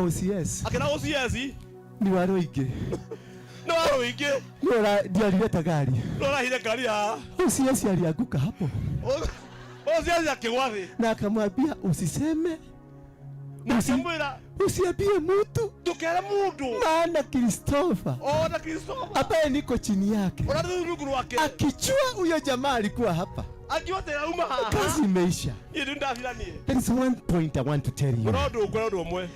OCS Akĩra OCS ni wa rũingĩ. Nĩ wa rũingĩ. Ndio alileta gari. Nĩ ũrahire ngari haha. OCS alianguka hapo OCS akĩgwa thĩ na akamwambia, usiseme, na akĩmwĩra, usiambie mtu, ndũkere mũndũ, maana Christopher ona Christopher ambaye niko chini yake ũrĩa rĩ rungu rwake akijua huyo jamaa alikuwa hapa, akiwa atĩ auma haha, kazi imeisha. Niĩ rĩu ndathira niĩ. There is one point I want to tell you. No ũndũ ũkwĩra ũndũ ũmwe.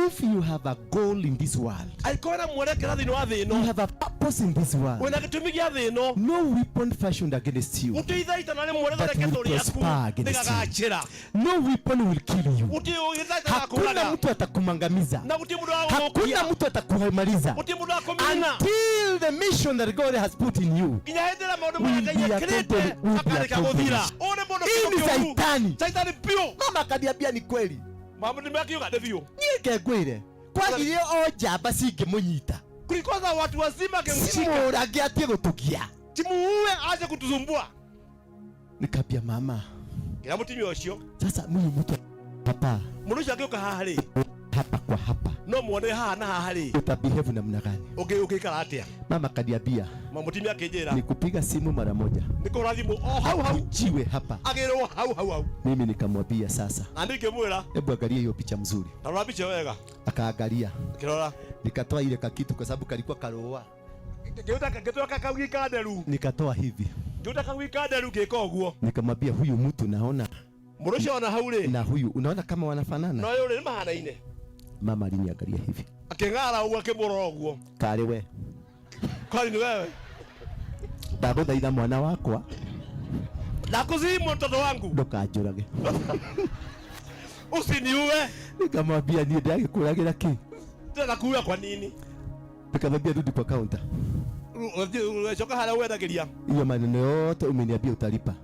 If you have a goal in this world, Angĩkorwo na mwerekera thĩinĩ wa thĩ you ĩno, have a purpose in this world, wĩna gĩtũmi gĩa thĩ ĩno, no weapon fashioned against you, gũtirĩ ithaita na rĩmwe that rĩthondeketwo will rĩaku prosper against you. rĩgagacĩra. No weapon will kill you. Gũtirĩ ithaita Hakuna gakũraga mtu atakumangamiza. na gũtirĩ mũndũ wa gũthũkia. Hakuna mtu atakumaliza Gũtirĩ mũndũ wa kũmina until the mission that God has put in you nginya hĩndĩ ĩrĩa maũndũ marĩa will Ngai be ekĩrĩte accomplished. Will be makarĩka gũthira. accomplished. Ũyũ nĩ mũndũ Hii ni kĩndũ kĩũru. saitani. Saitani biũ. Mama akaniambia ni kweli. Maũndũ nĩmakiuga nĩ biũ. Niĩ ngengwĩre kwagire o njamba cingĩmũnyita, Kulikuwa na watu wazima angemshika, cimũrage atie gũtũgia. Timuue aje kutusumbua. Nikaambia mama, Kĩra mũtumia ũcio, sasa mimi mtu hapa mũndũ ũcio angĩũka haha rĩ, hapa kwa hapa, no muone haha na haha rĩ, utabehave namna gani? Ũngĩikara atĩa? Mama akaniambia Ma mũtumia akĩnjĩra ni kupiga simu mara moja, nĩ kũhũra thimũ o hau hau, ujiwe hapa. Agĩrwo hau hau hau. Mimi nikamwambia, sasa Na niĩ ngĩmwĩra, hebu angalia hiyo picha mzuri. Ta rora mbica wega. Akaangalia, Akĩrora. Nikatoa ile kakitu kwa sababu kalikuwa karoa, Ngĩtoa kakaugi ka nderu. Nikatoa hivi, Ngĩruta kaugi ka nderu ngĩka ũguo. Nikamwambia, huyu mtu naona Mũndũ ũcio ona hau rĩ, na huyu unaona kama wanafanana. Na ũyũ rĩ nĩ mahanaine. Mama aliniangalia hivi, Akĩng'ara ũguo akĩmũrora ũguo. Kari we, Kwani ni wewe? Ndagũthaitha mwana wakwa, Nakusihi mtoto wangu, ndũkanjũrage. Usiniue. Nikamwambia, niĩ ndagĩkũragĩra kĩ? Tena kuua kwa nini? Nikamwambia, rudi kwa counter, Coka harĩa wendagĩria. Hiyo maneno yote umeniambia utalipa.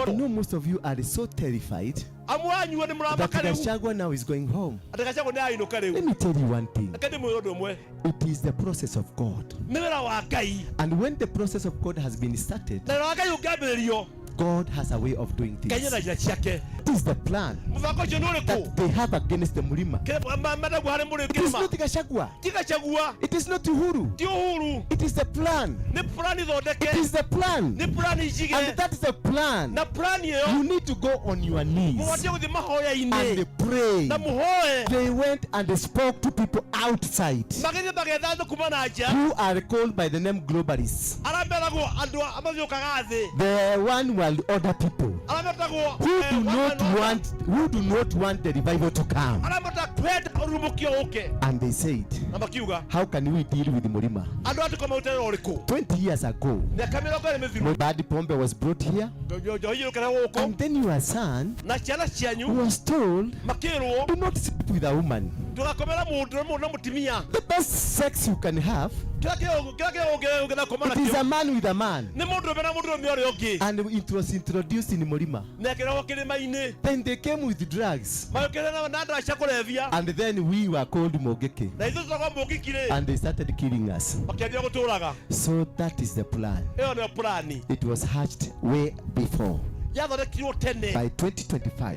I know most of you are so terrified Amwe anyu nĩ that mũramaka rĩu Gachagua now is going home. Atĩ Gachagua nĩ ainũka rĩu. Let me tell you one thing. Reke ndĩmwĩre ũndũ ũmwe. It is the process of God. Nĩ wĩra wa Ngai. And when the process of God has been started, Na wĩra wa Ngai ũngĩambĩrĩrio, God has a way of doing Ngai things. ena njĩra ciake. It is the plan Mũbango ũcio nĩ ũrĩkũ? that they have against the Mlima. Kĩrĩa mendaguo harĩ mũrĩ It is kĩrĩma. not Gachagua. Ti Gachagua. It is not Uhuru. Ti Uhuru. It is the plan. Nĩ plani thondeke. It is the plan. Nĩ plani njige. And that is the plan. Na plani ĩyo, You need to go on your knees mũbatiĩ gũthiĩ mahoya-inĩ and pray. na mũhoe. They went and they spoke to people outside Magĩthiĩ magetha andũ kuma na nja who are called by the name globalists. Arĩa meragwo andũ a mathiũkaga thĩ. The one world order people Arĩa metagwo who do not want who do not want the revival to come. Arĩa matakwenda ũrurumũkio ũke. And they said, Na makiuga, "How can we deal with Murima?" Andũ aya tũkamaruta wĩra ũrĩkũ? 20 years ago, Mĩaka 20 mĩthiru, Bad Pombe was brought here, njohi yũkĩre gũkũ, and then your son na ciana cianyu was told, makĩrwo, "Do not sleep with a woman." Ndũgakomera mũndũ mũndũ na mũtumia. The best sex you can have, Kĩrĩa kĩrĩa ũngĩenda kũma it is nakĩo a man with a man. nĩ mũndũ ũmwe na mũndũrũme ũrĩa ũngĩ. And it was introduced in Murima. Na ĩkĩrehwo kĩrĩma-inĩ. Then they came with drugs. Magĩũkĩrĩra na ndawa cia kũrebia. And then we were called Mogeke. Na ithuĩ tũtagwo mũgiki rĩ, And they started killing us. Makĩambia gũtũraga. So that is the plan. Ĩyo nĩyo plani. It was hatched way before. Yathondekirwo tene. By 2025,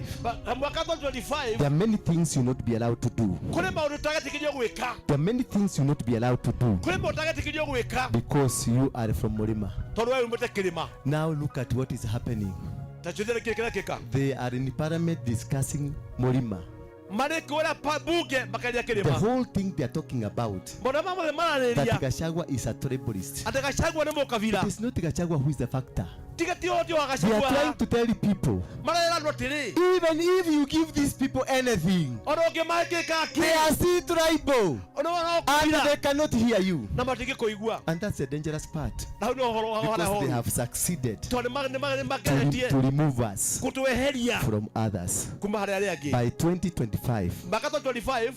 Mwaka 2025, there are many things you not be allowed to do. Kũrĩ maũndũ ũtagetĩkĩrio gwĩka. There are many things you not be allowed to do Kũrĩ maũndũ ũtagetĩkĩrio gwĩka because you are from Murima. Tondũ we umĩte kĩrĩma. Now look at what is happening. Ta cũthĩre kĩĩ kĩrekĩka. They are in parliament discussing Murima. Marĩ kũrĩa bunge makaria The kĩrĩma. Whole thing they are talking about, Maũndũ mamwe that mararĩria Gachagua is a tribalist. Atĩ Gachagua nĩ mũkabira. It is not Gachagua who is the factor. Tiga ti ũhoti wa They are Gachagua. Trying to tell people, Marera andũ atĩrĩ, even if you give these people anything, ona ũngĩmahe kĩka they kĩ, are still tribal ona ona and ũkabira they cannot hear you. Na matingĩkũigua. And that's the dangerous part Na hau nĩ ũhoro wa because they horu have succeeded tondũ nĩ mageretie to remove us gũtweheria from others. Kuma harĩ arĩa angĩ. By 2025, Mwaka 2025,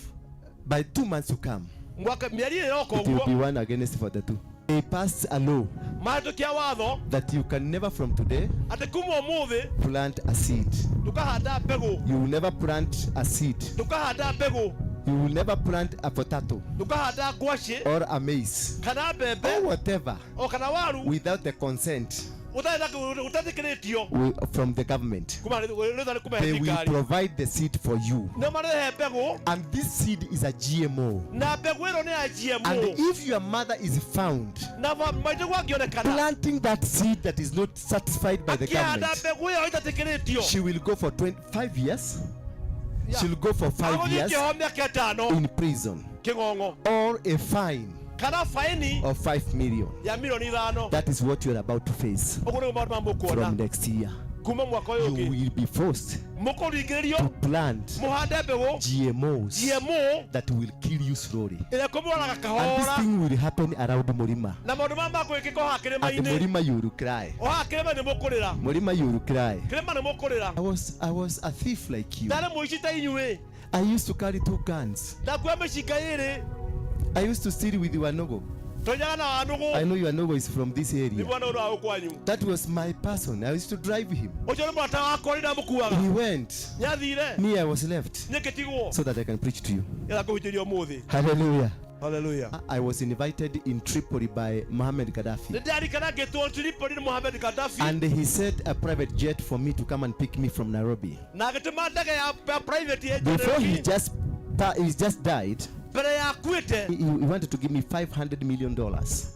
by 2 months to come, mwaka mĩeri ĩroka it will ũguo, be one against 42. They passed a law mahĩtũkia watho that you can never from today atĩ kuma ũmũthĩ plant a seed. Ndũkahanda mbegũ. You will never plant a seed. Ndũkahanda mbegũ. You will never plant a potato Ndũkahanda ngwacĩ or a maize kana mbembe or whatever o kana waru without the consent Ũtetĩkĩrĩtio from the government. Kuma rĩtha nĩ kuma They will thirikari. provide the seed for you. Nĩ marehe mbegũ. And this seed is a GMO. Na mbegũ ĩno nĩ ya GMO. And if your mother is found Na maitũ angĩonekana planting that seed that is not satisfied by the akĩhanda government, mbegũ ĩyo ĩtetĩkĩrĩtio, she will go for 25 years. Yeah. She'll go for 5 agũthiĩ years kĩoho mĩaka 5 in prison kĩng'ong'o or a fine kana faini of 5 million. Ya mirioni 5. That is what you're about to face Ũguo nĩguo maũndũ maya mũkuona from next year. Kuma mwaka ũyũ You ũngĩ. will be forced Mũkũringĩrĩrio to plant mũhande mbegũ GMOs GMO that will kill you slowly. Ĩrĩa kũmũraga And this kahora. thing will happen around Murima. Na maũndũ maya makũĩkĩka o haha At kĩrĩma-inĩ. Murima, you will cry. O haha kĩrĩma nĩ mũkũrĩra. Murima, you will cry. Kĩrĩma nĩ mũkũrĩra. I was a thief like you. Ndarĩ mũici ta inyuĩ. I used to carry two guns. Ndakua mĩcinga 2. I used to steal with Wanogo. Tũnyaga na Wanũgũ. I know Wanogo is from this Nĩ area. mwana ũrĩa wa kwanyu. That was my person. I used to drive him. Ũcio nĩ mũrata wakwa rĩrĩa mũkuaga. He went. Nĩathire. Me, I was left Niĩ ngĩtigwo so that I can preach to you. Nĩgetha ngũhunjĩrie ũmũthĩ. Hallelujah. Hallelujah. I was invited in Tripoli by Mohammed Gaddafi. Nĩ ndarikana ngĩtwo Tripoli nĩ Mohamed Gaddafi. And he sent a private jet for me to come and pick me from Nairobi. Na agĩtũma ndege ya private ya Before he Nairobi. just died, Mbere ya akuĩte, he wanted to give me $500 million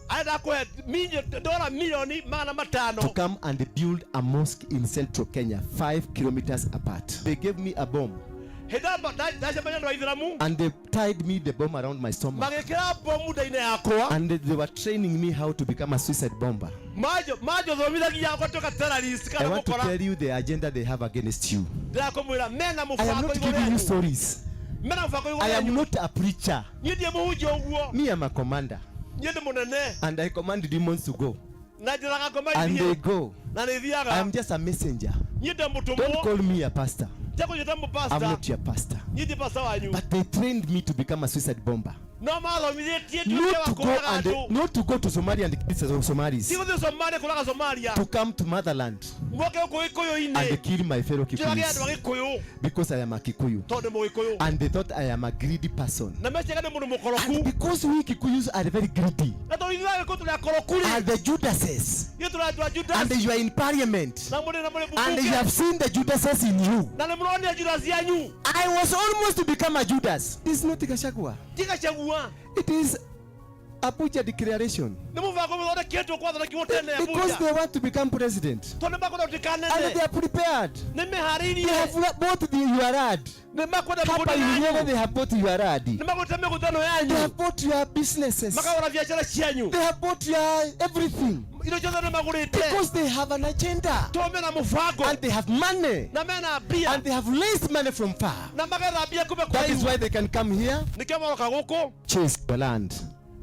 arenda kũhe dola milioni 500 to come and build a mosque in central Kenya, 5 kilometers apart. They gave me a bomb Hĩndĩ ĩyo ndacemania na Aithĩramu and they tied me the bomb around my stomach. Magĩkĩra bomu nda-inĩ yakwa. And they were training me how to become a suicide bomber. Manjothomithagia gũtuĩka terrorist I kana want to mũkora. Tell you the agenda they have against you. Ndĩrakũmwĩra mena I am mũbango not igũrũ giving you yanyu. stories. Mena mũbango igũrũ I am yanyu. not a preacher. Niĩ ndiĩ mũhunjia ũguo. Me, I'm a commander. Niĩ ndĩ mũnene. And I command demons to go. Na njĩraga ngoma And they ithiĩ go. Na nĩ I ithiaga. am just a messenger. Niĩ ndĩ Don't mũtũmwo. call me a pastor. Tekũnjĩta I'm mũpasta. not your pastor. Niĩ ndi pasta wanyu. But they trained me to become a suicide bomber. No mathomithĩtie nduĩke Not wa to go kũraga and andũ. Not to go to Somalia and kill some Somalis. Ti gũthiĩ Somalia kũraga Somalia. To come to motherland Moke gũkũ Gĩkũyũ-inĩ and kill my fellow njũrage andũ Kikuyus. A Gĩkũyũ. Because I am a Kikuyu. Tondũ nĩ Mũgĩkũyũ. And they thought I am a greedy person. Na meciaga nĩ mũndũ And mũkoroku. because we Kikuyus are very greedy, Na tondũ ithuĩ Agĩkũyũ tũrĩ akoroku rĩ, are the Judases. ithuĩ tũrĩ andũ a Judas. And you are in parliament. Na mũrĩ And you mbunge. have seen the Judases in you. Na nĩ mũronire Judas yanyu. I was almost to become a Judas. This is not Gachagua. Ti Gachagua. It is Abuja declaration. Nĩ mũbango mũthondeketwo kwathondekirwo tene Because Abuja. they want to become president. Tondũ nĩ makwenda gũtuĩka And anene. they are prepared. Nĩ They meharĩirie. have bought the URAD. Nĩ makwenda Hapa mĩgũnda in Nyeri, yanyu. they have bought URAD. Nĩ magũrĩte mĩgũnda ĩno They yanyu. have bought your businesses. Makagũra biacara cianyu. They have bought your everything. Indo ciothe nĩ magũrĩte. Because they have an agenda. Tondũ mena mũbango. And they have money. Na mena mbia. And they have raised money from far. Na magetha mbia kuma That is kũraihu. why they can come here, Nĩkĩo maroka gũkũ chase your land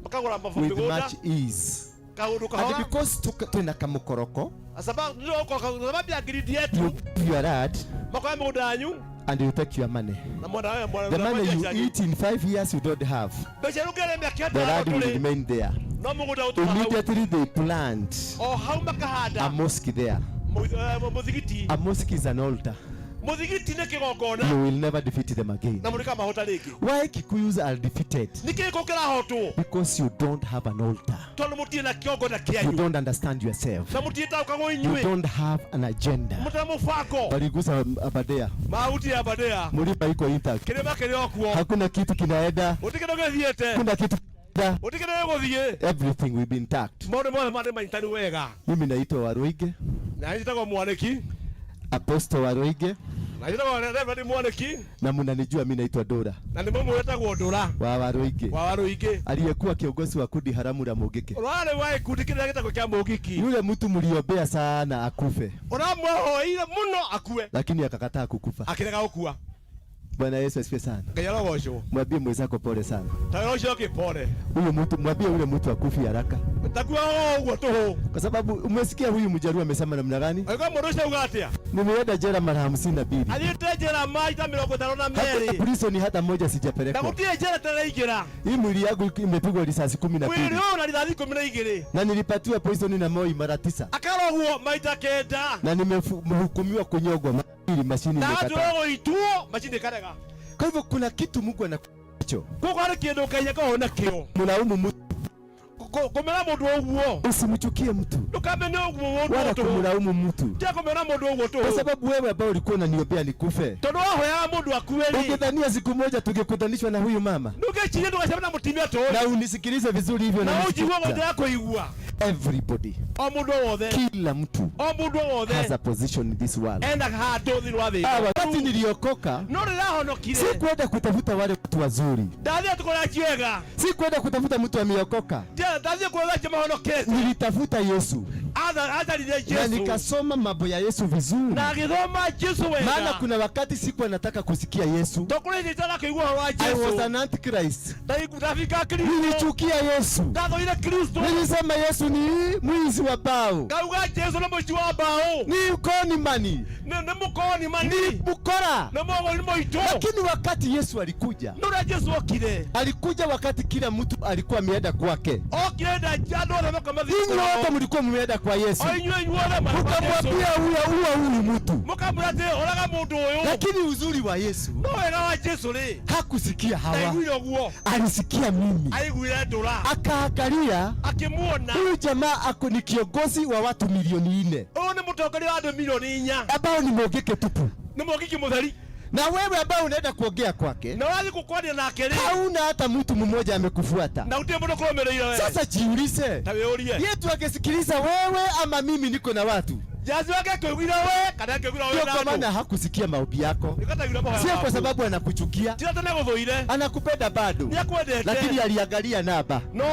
makagũra with mĩgũnda much ease. Kaũndũ And kahora. because twina kamukoroko, Sababu sababu ya greed you yetu give your land makoya mĩgũnda yanyu and you take your money. Na mwenda mwenda The money you eat in 5 years you don't have. Mbeca rũngĩrĩa mĩaka The 5 land will tũrĩ remain there. no mũgũnda ũtũra hau. Immediately they plant O hau makahanda a mosque there. Mũthigiti. A mosque is an altar. Mũthigiti nĩ kĩgongona. You will never defeat them again. Na mũtikamahota rĩngĩ. Why Kikuyus are defeated? Nĩkĩ gĩkũ kĩrahotwo? Because you don't have an altar. Tondũ mũtirĩ na kĩgongona You kĩanyu. don't understand yourself. Na mũtiĩtaũkagwo You inyuĩ. don't have an agenda. Mũtirĩ mũbango. Waligusa Aberdare. Mahuti ya Aberdare. Mlima iko intact. Kĩrĩma kĩrĩ o kuo. Hakuna kitu kinaenda. Gũtirĩ kĩndũ gĩthiĩte. Hakuna kitu kinaenda. Gũtirĩ kĩndũ gĩgũthiĩ. Everything will be intact. Maũndũ mothe marĩ manyitanu wega. Mimi naitwa Waruinge, Na njĩtagwo Mwanĩki. Apostle Waruinge, Na njĩtagwo Reverend Mwanĩki. Na mnanijua mimi naitwa Dora Na nĩ mũmwe wetagwo Ndũra wa Waruinge, wa Waruinge, aliyekuwa kiongozi wa kundi haramu la Mungiki. Ũrarĩ wa gĩkundi kĩrĩa gĩtagwo kĩa Mũngiki. Yule mtu mliombea sana akufe, Ũramwehoeire mũno akue, lakini akakataa kukufa. Akĩrega gũkua. Bwana Yesu asifiwe sana. Ngai arogocwo. Mwambie mwenzako pole sana. Ta wĩra ũcio ũngĩ pole. Huyu mtu, mwambie ule mtu akufi haraka, Takuaga o ũguo tũhũ. Kwa sababu umesikia huyu mjaruo amesema namna gani? Angĩkorwo mũndũ ũcio auga atĩa? Nimeenda jela mara 52. Athiĩte njera maita mĩrongo ĩtano na Hata merĩ. prison hata moja Na sijapelekwa. gũtirĩ njera taraingĩra. Hii mwili yangu imepigwa risasi kumi na Mwĩrĩ mbili ũyũ na rithathi 12. Na nilipatiwa poison na Moi mara 9 Akarogwo maita 9. Na nimehukumiwa kunyongwa mara mbili, mashini Na imekataa. atũrwo gũitwo macini ĩkarega. Kwa hivyo kuna kitu Mungu anacho. Koguo harĩ kĩndũ Ngai akoragwo nakĩo. Mlaumu mtu, Kũmena mũndũ ũguo. Usimchukie mtu Ndũkamene ũguo mũndũ wala tũhũ. kumlaumu mtu, Tiga kũmena mũndũ ũguo kwa tũhũ. sababu wewe ambao ulikuwa unaniombea nikufe, Tondũ wahoyaga mũndũ akue rĩ, ungedhania siku moja tungekutanishwa na huyu mama. Ndũngĩciria ndũgacemania na mũtumia ta ũyũ. Na unisikilize vizuri hivyo, Na na ũnjigue ũguo nisikiliza. ndĩra kũigua. Everybody, O mũndũ o wothe. kila mtu O mũndũ o has wothe a position in this world. ena handũ thĩinĩ wa thĩ Ah, ĩno. wakati niliokoka No rĩrĩa honokire, sikwenda kutafuta wale watu wazuri, ndathiĩ kũrĩa acio ega. Sikwenda kutafuta mtu ameokoka, Ndathiĩ kũrĩa acio mahonokete. Nilitafuta Yesu Acarire na Jesu nikasoma mambo ya Yesu vizuri, na agĩthoma Jesu maana wega. kuna wakati sikuwa nataka kusikia Yesu. Tondũ kũrĩ hĩndĩ itara kũigua ũhoro wa I was Jesu. an antichrist. Ndafika Kristo. Nilichukia Yesu, Ndathũire Kristo. Nilisema Yesu ni mwizi wa bao, Ngauga Jesu nĩ mũici wa mbaũ. Ni konimani, Nĩ mũkoni mani. Ni mkora. Nĩ mũgũri mũitũ. Lakini wakati Yesu alikuja, No ũrĩa Jesu okire. Alikuja wakati kila mtu alikuwa ameenda kwake. Okire andũ othe makoma Ninyi wote mlikuwa mmeenda kwa Yesu, O inyuĩ inyuothe marĩ kwa Jesu. mkamwambia huyu, ua huyu mtu. Mũkamwĩra atĩ ũraga mũndũ ũyũ. Lakini uzuri wa Yesu, No wega wa Jesu rĩ, hakusikia hawa, ndaiguire ũguo. Alisikia mimi, Aiguire ndũra. Akaangalia Akĩmuona. huyu jamaa ako ni kiongozi wa watu 4 milioni Ũyũ nĩ mũtongoria wa andũ 4 milioni ambao ni mogeke tupu, Nĩ mũgiki mũtheri. Na wewe ambao unaenda kuongea kwake Na ũrathiĩ gũkwaria nake rĩ, hauna hata mtu mmoja amekufuata. Na gũtirĩ mũndũ kũrũmĩrĩire we. Sasa jiulize, Ta wĩyũrie. Yetu angesikiliza wewe ama mimi niko na watu? Jesu angĩkũiguire we kana angĩkũiguire we Ndio na kwa andũ. maana hakusikia maombi yako, Nĩkataiguire mahoya sio kwa maku. sababu anakuchukia, Ti atĩ nĩagũthũire. Anakupenda bado, Nĩakwendete. lakini aliangalia namba No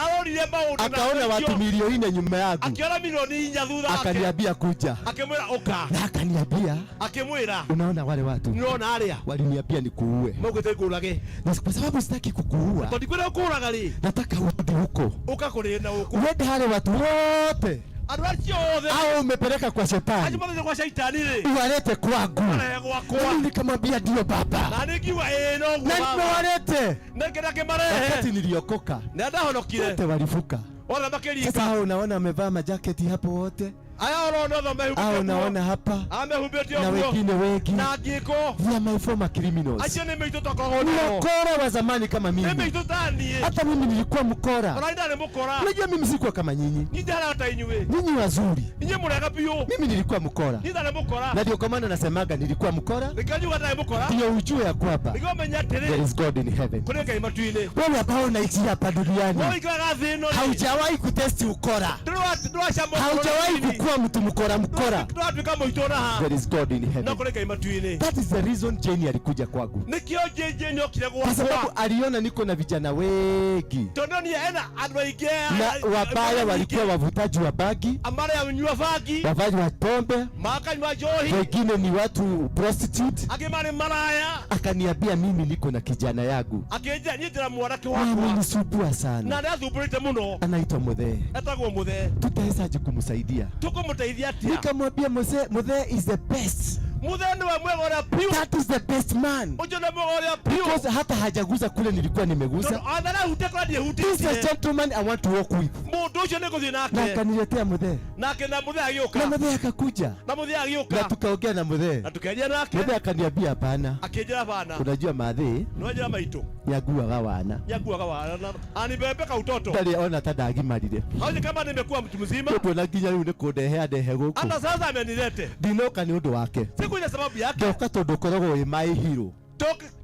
arorire maũndũ na akaona watu 4 milioni nyuma yangu, Akĩona 4 milioni thutha wake. Akaniambia kuja, Akĩmwĩra ũka. na akaniambia, Akĩmwĩra, unaona wale watu nĩũrona arĩa waliniambia nikuue, maugĩte ngũrage. Na kwa sababu sitaki kukuua, Tondũ ndikwenda gũkũraga rĩ, nataka urudi huko, ũka kũrĩ na gũkũ. uende wale watu wote Andũ acio othe au umepeleka kwa acio shetani, mathĩte kwa shaitani rĩ, uwalete kwangu. marehe gwakwa. Mimi nikamwambia ndio baba, Na niĩ ngiuga ĩĩ noguo na baba. nimewalete. Nĩngĩenda ngĩmarehe. Wakati niliokoka Na ndahonokire wote walivuka. othe Sasa makĩringa. hao unaona wamevaa majaketi hapo wote, Aya ũrona othe mehumbĩte hao ũguo. unaona hapa Amehumbĩte na ũguo. wengine wengi, Na ngĩko. they are my former criminals, Acio nĩ mĩitũ twakoragwo ni nao. wakora wa zamani kama Nĩ mimi. mĩitũ ta niĩ. Hata mimi nilikuwa mkora. Ona niĩ ndarĩ mũkora. Unajua mimi sikuwa kama nyinyi, Niĩ ndihanaga ta inyuĩ. nyinyi wazuri, Inyuĩ mũrega biũ. mimi nilikuwa mkora, Niĩ ndarĩ mũkora. na ndio kwa maana nasemaga nilikuwa mkora, Nĩkĩo njugaga ndarĩ mũkora. ndio ujue ya kwamba Nĩguo ũmenye there atĩrĩ, is God in heaven. kũrĩ Ngai matu-inĩ. Wewe ambao unaishi hapa duniani Wewe ũikaraga thĩ ĩno rĩ, haujawahi kutesti ukora, ndũracama ũkora haujawahi nini. kukua mtu mkora mkora. Ndũratuĩka mũitũ na There is God in no heaven. kũrĩ Ngai matu-inĩ. That is the reason Jane alikuja kwangu, Nĩkĩo JJ nĩokire kwa sababu gwakwa. aliona niko na vijana wengi Tondũ niĩ ena andũ aingĩ na wabaya, walikuwa wavutaji wa bangi, marĩa anyua bangi, wavaji wa pombe, makanyua njohi, wengine ni watu prostitute. Angĩ marĩ maraya. Akaniambia mimi niko na kijana yangu Akĩnjĩra niĩ ndĩna mwanake wakwa amenisumbua na sana, nĩathumbũrĩte mũno, anaitwa Muthee, etagwo Mũthee. tutawezaje kumsaidia? Tũkũmũteithia atĩa? Nikamwambia Muthee, Muthee is the best, Mũthee nĩwe mwega ũrĩa biũ. that is the best man, Ũcio nĩ mwega ũrĩa biũ. because hata hajaguza kule nilikuwa nimeguza. Tondũ anarahutia kũrĩa This is a ndiehutĩtie. gentleman I want to walk with, Mũndũ ũcio nĩngũthiĩ na nake. akaniletea Muthee, Nake na Mũthee na agĩũka. Muthee akakuja Na Mũthee na agĩũka. tukaongea na Muthee. Na tũkĩaria nake. Muthee akaniambia hapana, Akĩnjĩra bana. unajua Mathee Nĩwanjĩra maitũ. nĩanguaga wana Nĩanguaga wana. Anibebeka utoto. ndarĩ ona ta ndagimarire. Haoni kama nimekuwa mtu mzima. Nĩũndũ nginya rĩu nĩ kũndehe andehe gũkũ. Hata sasa amenilete. Ndinoka nĩ ũndũ wake, Sikuja sababu yake. ndoka tondũ ũkoragwo wĩ my hero,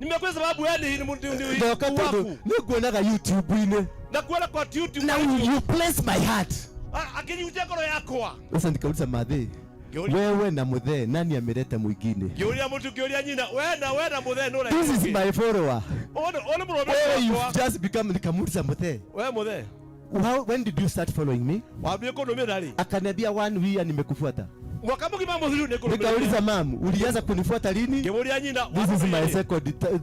Nimekuja sababu yeye ni ndoka tondũ waku. nĩnguonaga YouTube-inĩ Na kuona kwa YouTube. na you bless my heart. Akinihutia ngoro yakwa. Sasa nikauliza Mathee, wewe na Muthee nani ameleta mwingine? Ngĩũria mũtu ngĩũria nyina, we na Muthee nũ This is my follower. Ũyũ nĩ mũrũme Wewe wakwa. you've just become. Nikamuuliza Muthee, We Muthee. When did you start following me? Wambie kũnũmĩrĩra rĩ? Akaniambia 1 year nimekufuata. Mwaka mũgima mũthiru nĩ kũnũmĩrĩra. Nikauliza mam, ulianza kunifuata lini? Ngĩmũria nyina. This is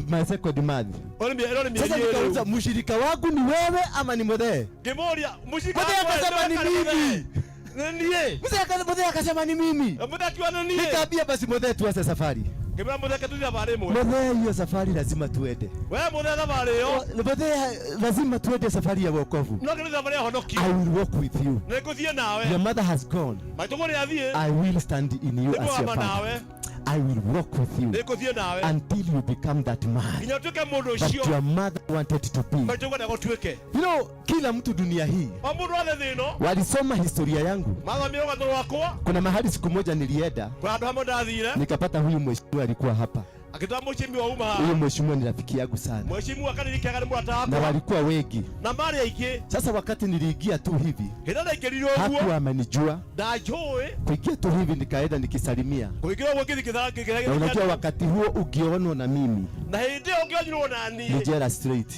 my second month. Ĩno nĩ Sasa mĩeri nikauliza ĩrĩ. mshirika wangu ni wewe ama ni Muthee? Ngĩmũria mũcirika Muthee akasema ni mimi. Nĩ niĩ. Muthee akasema ni mimi. Muthee akiuga nĩ niĩ. Nikaambia basi Muthee tuanze safari. Ngĩmwĩra Muthee reke tũthiĩ thabarĩ ĩmwe. Muthee, hiyo safari lazima tuende. We Muthee thabarĩ ĩyo. Muthee, lazima tuende safari ya wokovu. No nginya thabarĩ ya honokio. I will walk with you. Nĩngũthiĩ nawe. Your mother has gone. Maitũ kũrĩa athiĩ. I will stand in you as your Nĩngũhama father. nawe. I will walk with you Nĩngũthiĩ nawe until you become that man nginya ũtuĩke mũndũ that ũcio your mother wanted to be. maitũ kwendaga ũtuĩke. Kila mtu dunia hii O mũndũ wothe thĩ ĩno walisoma historia yangu. mathomire rũgano rwakwa. Kuna mahali siku moja nilienda Kuna handũ hamwe ndathire nikapata huyu mheshimiwa alikuwa hapa. akĩtwara mheshimiwa uma haha. Huyu mheshimiwa ni rafiki yangu sana, Mheshimiwa kanirikega nĩ mũrata na wakwa walikuwa wengi. na marĩ aingĩ. Sasa wakati niliingia tu hivi, Hĩndĩ ĩrĩa ndaingĩrire ũguo hakuwa amenijua. ndanjũĩ. Kuingia tu hivi nikaenda nikisalimia, Kũingĩra ũguo ngĩthiĩ na unajua ngĩthikĩra wakati huo ukionwa na mimi na hĩndĩ ĩyo ũngĩonyirwo na ni niĩ jela straight,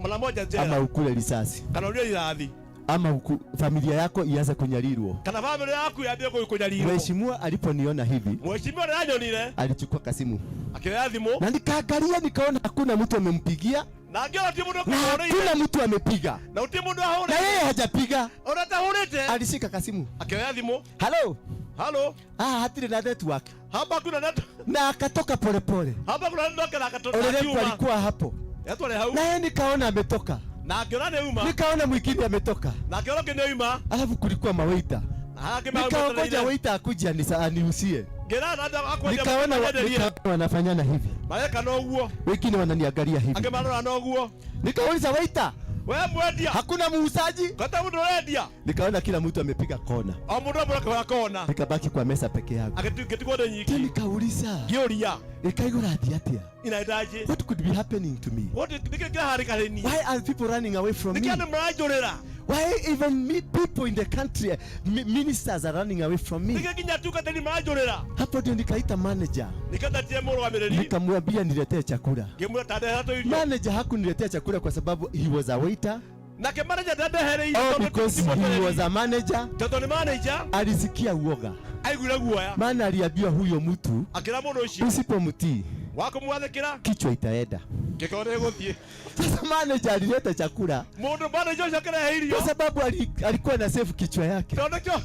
mara moja ama njera ukule risasi, kana ũrĩe irathi ama familia yako ianze kunyalirwo. kana bamĩrĩ yaku yambie kũnyarirwo. Mheshimiwa aliponiona hivi Mheshimiwa nĩanyonire alichukua kasimu akĩoya thimũ na nikaangalia, nikaona hakuna mtu amempigia na ngĩona ti mũndũ na ũkũhũrĩire hakuna mtu amepiga na ũti mũndũ na ahũrĩire yeye hajapiga. ona atahũrĩte. Alishika kasimu, Akĩoya thimũ, halo, halo, hatiri na network, hapa kuna net na akatoka polepole. hapa kuna network na akatoka Olelenku akiuma alikuwa hapo, yatware hau na yeye nikaona ametoka, na ngĩona nĩ uma nikaona mwingine ametoka, na ngĩona ũngĩ nĩ uma alafu kulikuwa mawaita, na harĩa angĩ nikaongoja metereire. waita akuje aniusie. Ngĩra na andũ akwendia Nikaona menderie wanafanyana hivi, mareka na ũguo wengine wananiangalia hivi, angĩ marora na ũguo. nikauliza waita, We mwendia, hakuna muuzaji? kata mũndũ ũrendia. Nikaona kila mtu amepiga kona, O mũndũ amwe akĩhũra kona, nikabaki kwa mesa peke yangu. ngĩtigwo ndĩ nyiki. Tena nikauliza, Ngĩũria nikaigura ati atia, inaendaje? what could be happening to me? What nĩkĩ kĩraharĩka harĩ niĩ? Why are people running away from Nĩkĩ me? andũ maranjũrĩra? Why even me, people in the country, ministers are running away from me? Nĩkĩ nginya atungatĩri maranjũrĩra? Hapo ndio nikaita manager, Nĩkĩo mũrũgamĩrĩri nikamwambia niletee chakula. ngĩmwĩra ta ndehera tũirio. Manager hakuniletea chakula kwa sababu he was a waiter Nake manager ndandehereirie or tondũ because ti he mũtereri. was a manager. Tondũ nĩ manager Alisikia uoga, aiguire guoya maana aliambiwa huyo mtu akĩra mũndũ ũcio usipomtii wakũmwathĩkĩra kichwa itaenda. kĩkorwo nĩ gũthiĩ. Sasa manager alileta chakula Mũndũ manager ũcio akĩrehe irio kwa sababu alikuwa na save kichwa yake, tondũ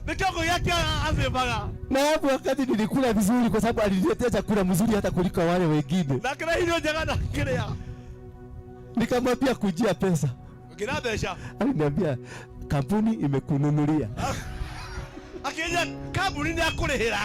nĩkĩo gĩake acĩmbaga na hapo wakati nilikula vizuri, kwa sababu aliniletea chakula mzuri hata kuliko wale wengine. na akĩrehe irio njega na kĩrĩa. Nikamwambia kujia pesa, Ngĩra mbeca aliniambia kampuni imekununulia. Akĩnjĩra kambuni nĩ akũrĩhĩra.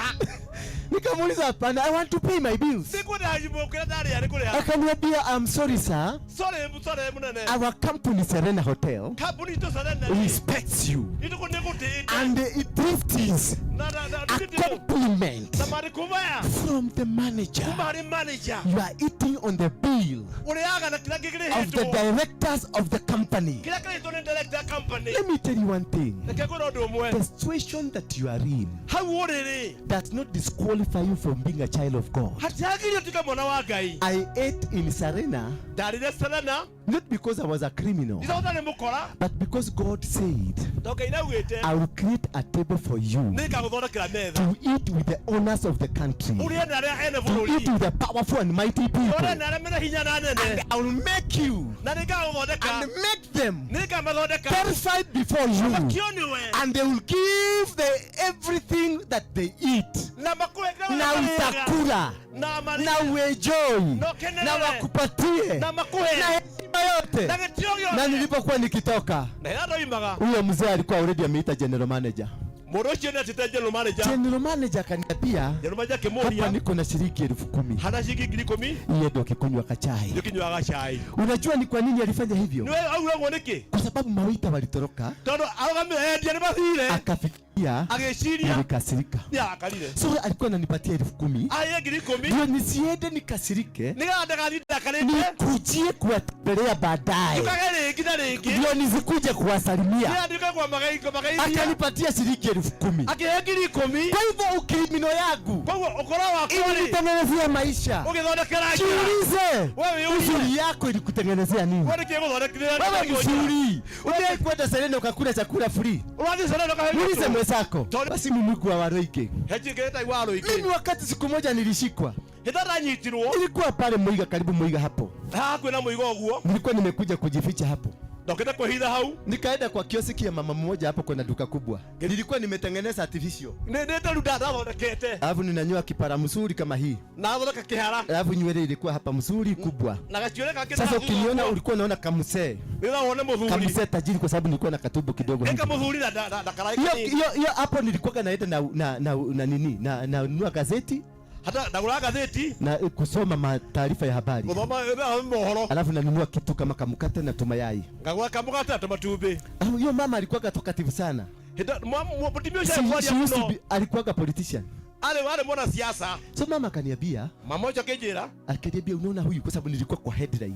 Nikamuuliza hapana, I want to pay my bills. Nĩngwenda kĩrĩa ndarĩa nĩ kũrĩha. Akaniambia I'm sorry sir, Sorry, sorry mũnene. our company Serena Hotel Kambuni itũ Serena rĩ, respects you nĩtũgũtĩĩte and it is na a na compliment na marĩkũmaya from the manager. kuma harĩ manager. You are eating on the bill Ũrĩaga na kĩrĩa of the kĩrĩhĩtwo directors of the company. kĩrĩa kĩrĩhĩtwo nĩ director company. Let me tell you one thing. Reke ngwĩre ũndũ ũmwe. The situation that you are in Hau ũrĩ rĩ does not disqualify you from being a child of God. hatiagĩrĩire ũtuĩke mwana wa Ngai. I ate in Serena Ndarĩire Serena not because I was a criminal, ti tondũ ndarĩ mũkora but because God said, tondũ Ngai nĩaugĩte I will create a table for you nĩngagũthondekera metha to eat with the owners of the country, ũrĩe na arĩa ene to bũrũri eat with the powerful and mighty ũrĩe people. na arĩa mena hinya na And nene I will make you na nĩngagũthondeka and make them nĩngamathondeka terrified before you, makio nĩwe and they will give the everything that they eat. na makũhe kĩrĩa Na marĩaga. utakula na marĩe na uenjoy na ũkenerere na wakupatie na makuhe na heshima yote. na gĩtĩo Na gĩothe. nilipokuwa nikitoka, Na rĩrĩa ndoimaga huyo mzee alikuwa already ameita general manager. mũndũ ũcio nĩatĩte general manager. General manager akaniambia, General manager hapa akĩmũria niko na shilingi 10,000 hana shilingi 10,000 iye ndio kikunywa kachai. nĩũkĩnyuaga cai. Unajua ni kwa nini alifanya hivyo? Nĩwe augire ũguo nĩkĩ? Kwa sababu mawaita walitoroka, Tondũ arũgamĩrĩri endia nĩmathire akafikiria agĩciria nilikasirika. nĩarakarire So alikuwa ananipatia 10,000 aheire 10,000 ndio nisiende nikasirike, nĩgetha ndagathiĩ ndakarĩte nikujie kuwatembelea baadaye, njũkage rĩngĩ na rĩngĩ ndio nisikuje kuwasalimia. nĩgetha njuke kũmageithia. Akanipatia shilingi 10,000. Akĩhe 10,000. Kwa hivyo ukrimino yangu Koguo ũkora wakwa rĩ ilinitengenezea maisha. ũgĩthondekera njĩra. Jiulize, Wewe wĩyũrie. uzuri yako ilikutengenezea nini? We nĩkĩ gũthondekire Wewe mzuri, uliwahi kwenda Serena ukakula chakula free? Ũrathiĩ Serena ũkaheo Muulize irio? mwenzako. Basi mimi wa Waroike. Hejigĩte wa Waroike. Mimi wakati siku moja nilishikwa, Hĩndĩ ĩrĩa ndanyitirwo nilikuwa pale Muiga, karibu Muiga hapo, hakuhĩ na Mũiga ũguo, nilikuwa nimekuja kujificha hapo. ndokĩte kwĩhitha hau. Nikaenda kwa kioski ya mama mmoja hapo, kuna duka kubwa, nilikuwa nimetengeneza artificial, Nĩ nĩ ta rĩu ndathondekete alafu ninanyoa kipara mzuri kama hii, na thondeka kĩhara alafu nywele ilikuwa hapa mzuri kubwa. na gacuĩrĩ kangĩ. Sasa ukiniona ulikuwa unaona kamsee, nĩgetha wone mũthuri kamsee tajiri, kwa sababu nilikuwa na katumbo kidogo hivi. ĩka mũthuri na na- na karaĩ Hiyo kanini. hiyo hiyo hapo nilikuwa naenda na na na, na nini na nunua gazeti Hata ndagũra ngathĩti. Na kusoma taarifa ya habari. Gũthoma mohoro. Alafu nanunua kitu kama kamkate na tumayai. Ngagũra kamũgate na tũmatumbĩ. Alafu hiyo mama alikuwaga talkative sana. Mũtumia ũcio She, arĩ she used to mũno. be, alikuwaga politician. Arĩ mwanasiasa. So mama akaniambia, Mama ũcio akĩnjĩra. Akaniambia, unaona huyu, kwa sababu nilikuwa kwa headline.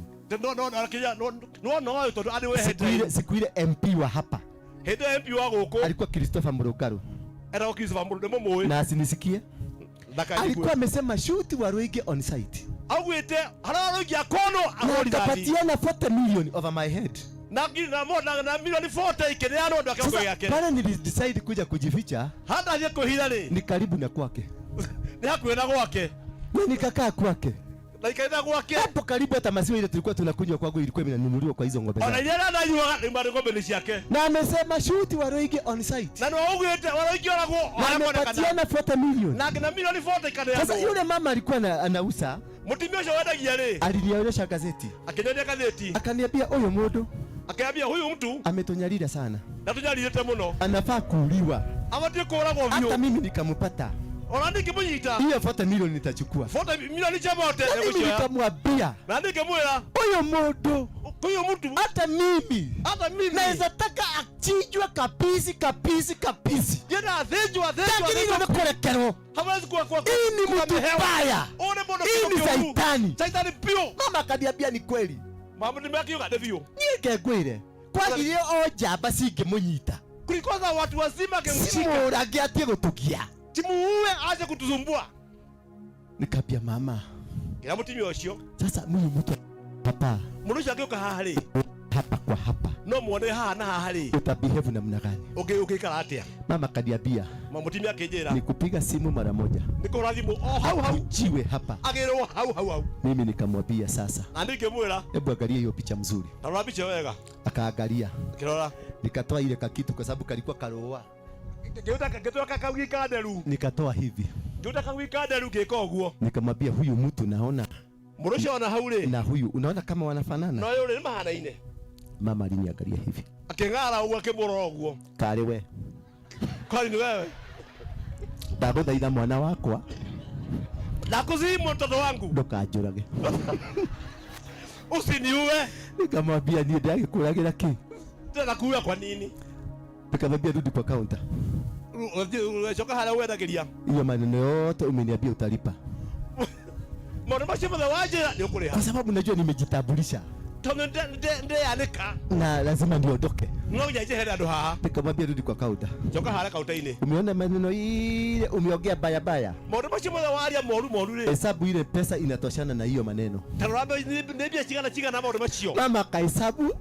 No no tondũ arĩ we Siku headline. ile siku ile MP wa hapa Hĩndĩ ĩyo MP wa gũkũ alikuwa Christopher Murungaru. Etagwo Christopher Mũrungaru, nĩ mũmũĩ. Na asinisikie. Alikuwa amesema, "Shoot Waruinge on site." Augĩte harĩa Waruinge akonwo Na ahũrwo rithathi. akapatiana 40 million over my head. Na na milioni 40 ikĩneanwo andũ a kĩongo Sasa gĩake. pale nilidecide kuja kujificha Hata athiĩ kwĩhitha rĩ, ni karibu na kwake. Nĩ hakuhĩ na gwake. Na nikakaa kwake. Na ikaitha gwake. Hapo karibu hata maziwa ile tulikuwa tunakunywa kwangu ilikuwa inanunuliwa kwa hizo ng'ombe Ona zake. iria aranyuaga nĩ marĩ ng'ombe nĩ ciake. Na amesema, "Shoot Waruinge on site." Na nĩ augĩte Waruinge oragwo Na harĩa monekana. amepatiana 40 million. Na nginya milioni 40 ikaneanwo. Sasa yule mama alikuwa anauza, Mũtumia ũcio wendagia rĩ, alinionyesha gazeti. Akĩnyonia gathĩti. Akaniambia, huyu mundu Akĩambia huyu mtu ametunyarira sana. Na tũnyarirĩte mũno. Anafaa kuuliwa. Abatiĩ kũũragwo Hata biũ. mimi nikampata. Ona ningĩmũnyita. Hiyo 40 milioni nitachukua. 40 milioni cia mote Na mimi nĩgũcioya. nikamwambia, Na ningĩmwĩra, huyu mundu, huyu mtu, hata mimi hata mimi naweza taka achinjwe kabisa kabisa kabisa. Ndienda athĩnjwo athĩnjwo Lakini athĩnjwo. ndio kurekerwo. Hawezi kuwa kwa Hii ni mtu mbaya. Ũyũ nĩ mũndũ Hii ni kĩndũ kĩũru. saitani. Saitani biũ. Mama akaniambia ni kweli. Mama nĩmakiuga nĩ biũ. Niĩ ngengwĩre kwagire o njamba cingĩmũnyita. Kulikuwa na watu wazima angemshika. Simũrage atie gũtũgia. Timuue aje kutusumbua. Nikambia mama. Kila mũtumia ũcio. Sasa huyu mtu hapa. Mũndũ ũcio angĩũka haha rĩ. Hapa kwa hapa. No muone haha na haha rĩ. Utabehave namna gani? Ũngĩikara atĩa? Mama akaniambia. Mama mũtumia akĩnjĩra. Nikupiga simu mara moja. Nĩkũhũra thimũ o hau hau. Ujiwe hapa. Agĩrwo hau hau hau. Mimi nikamwambia sasa. Na ngĩmwĩra. Hebu angalia hiyo picha mzuri. Tarora picha wega. Akaangalia. Akĩrora. Nikatoa ile kakitu kwa sababu kalikuwa karoa. Ngĩtua kakaugi ka nderu. Nikatoa hivi. Ngĩruta kagui ka nderu ngĩka ũguo. Nikamwambia, huyu mtu naona. Mũndũ ũcio ona hau rĩ. Na huyu unaona kama wanafanana? Na ũyũ rĩ nĩ mahanaine. Mama aliniangalia hivi. Akĩng'ara ũguo akĩmũrora ũguo. Kari we. Kwani ni wewe? Ndagũthaitha mwana wakwa. Nakusihi mtoto wangu. Ndũkanjũrage. Usiniue. Nikamwambia, niĩ ndagĩkũragĩra kĩ? Tena kuua kwa nini? Nikamwambia, rudi kwa counter. Coka harĩa wendagĩria. Hiyo maneno yote umeniambia utalipa. Maũndũ macio mothe wanjĩra nĩ ũkũrĩha. Kwa sababu najua nimejitambulisha. Tondũ ndeyanĩka. Na lazima niondoke. No nginya njehere andũ haha. Nikamwambia, rudi kwa counter. Coka harĩa kaunta-inĩ. Umeona maneno ile umeongea baya baya. Maũndũ macio mothe waria moru moru rĩ. Hesabu ile pesa inatoshana na hiyo maneno. Ta rora nĩ mbia cigana cigana maũndũ macio. Mama akahesabu,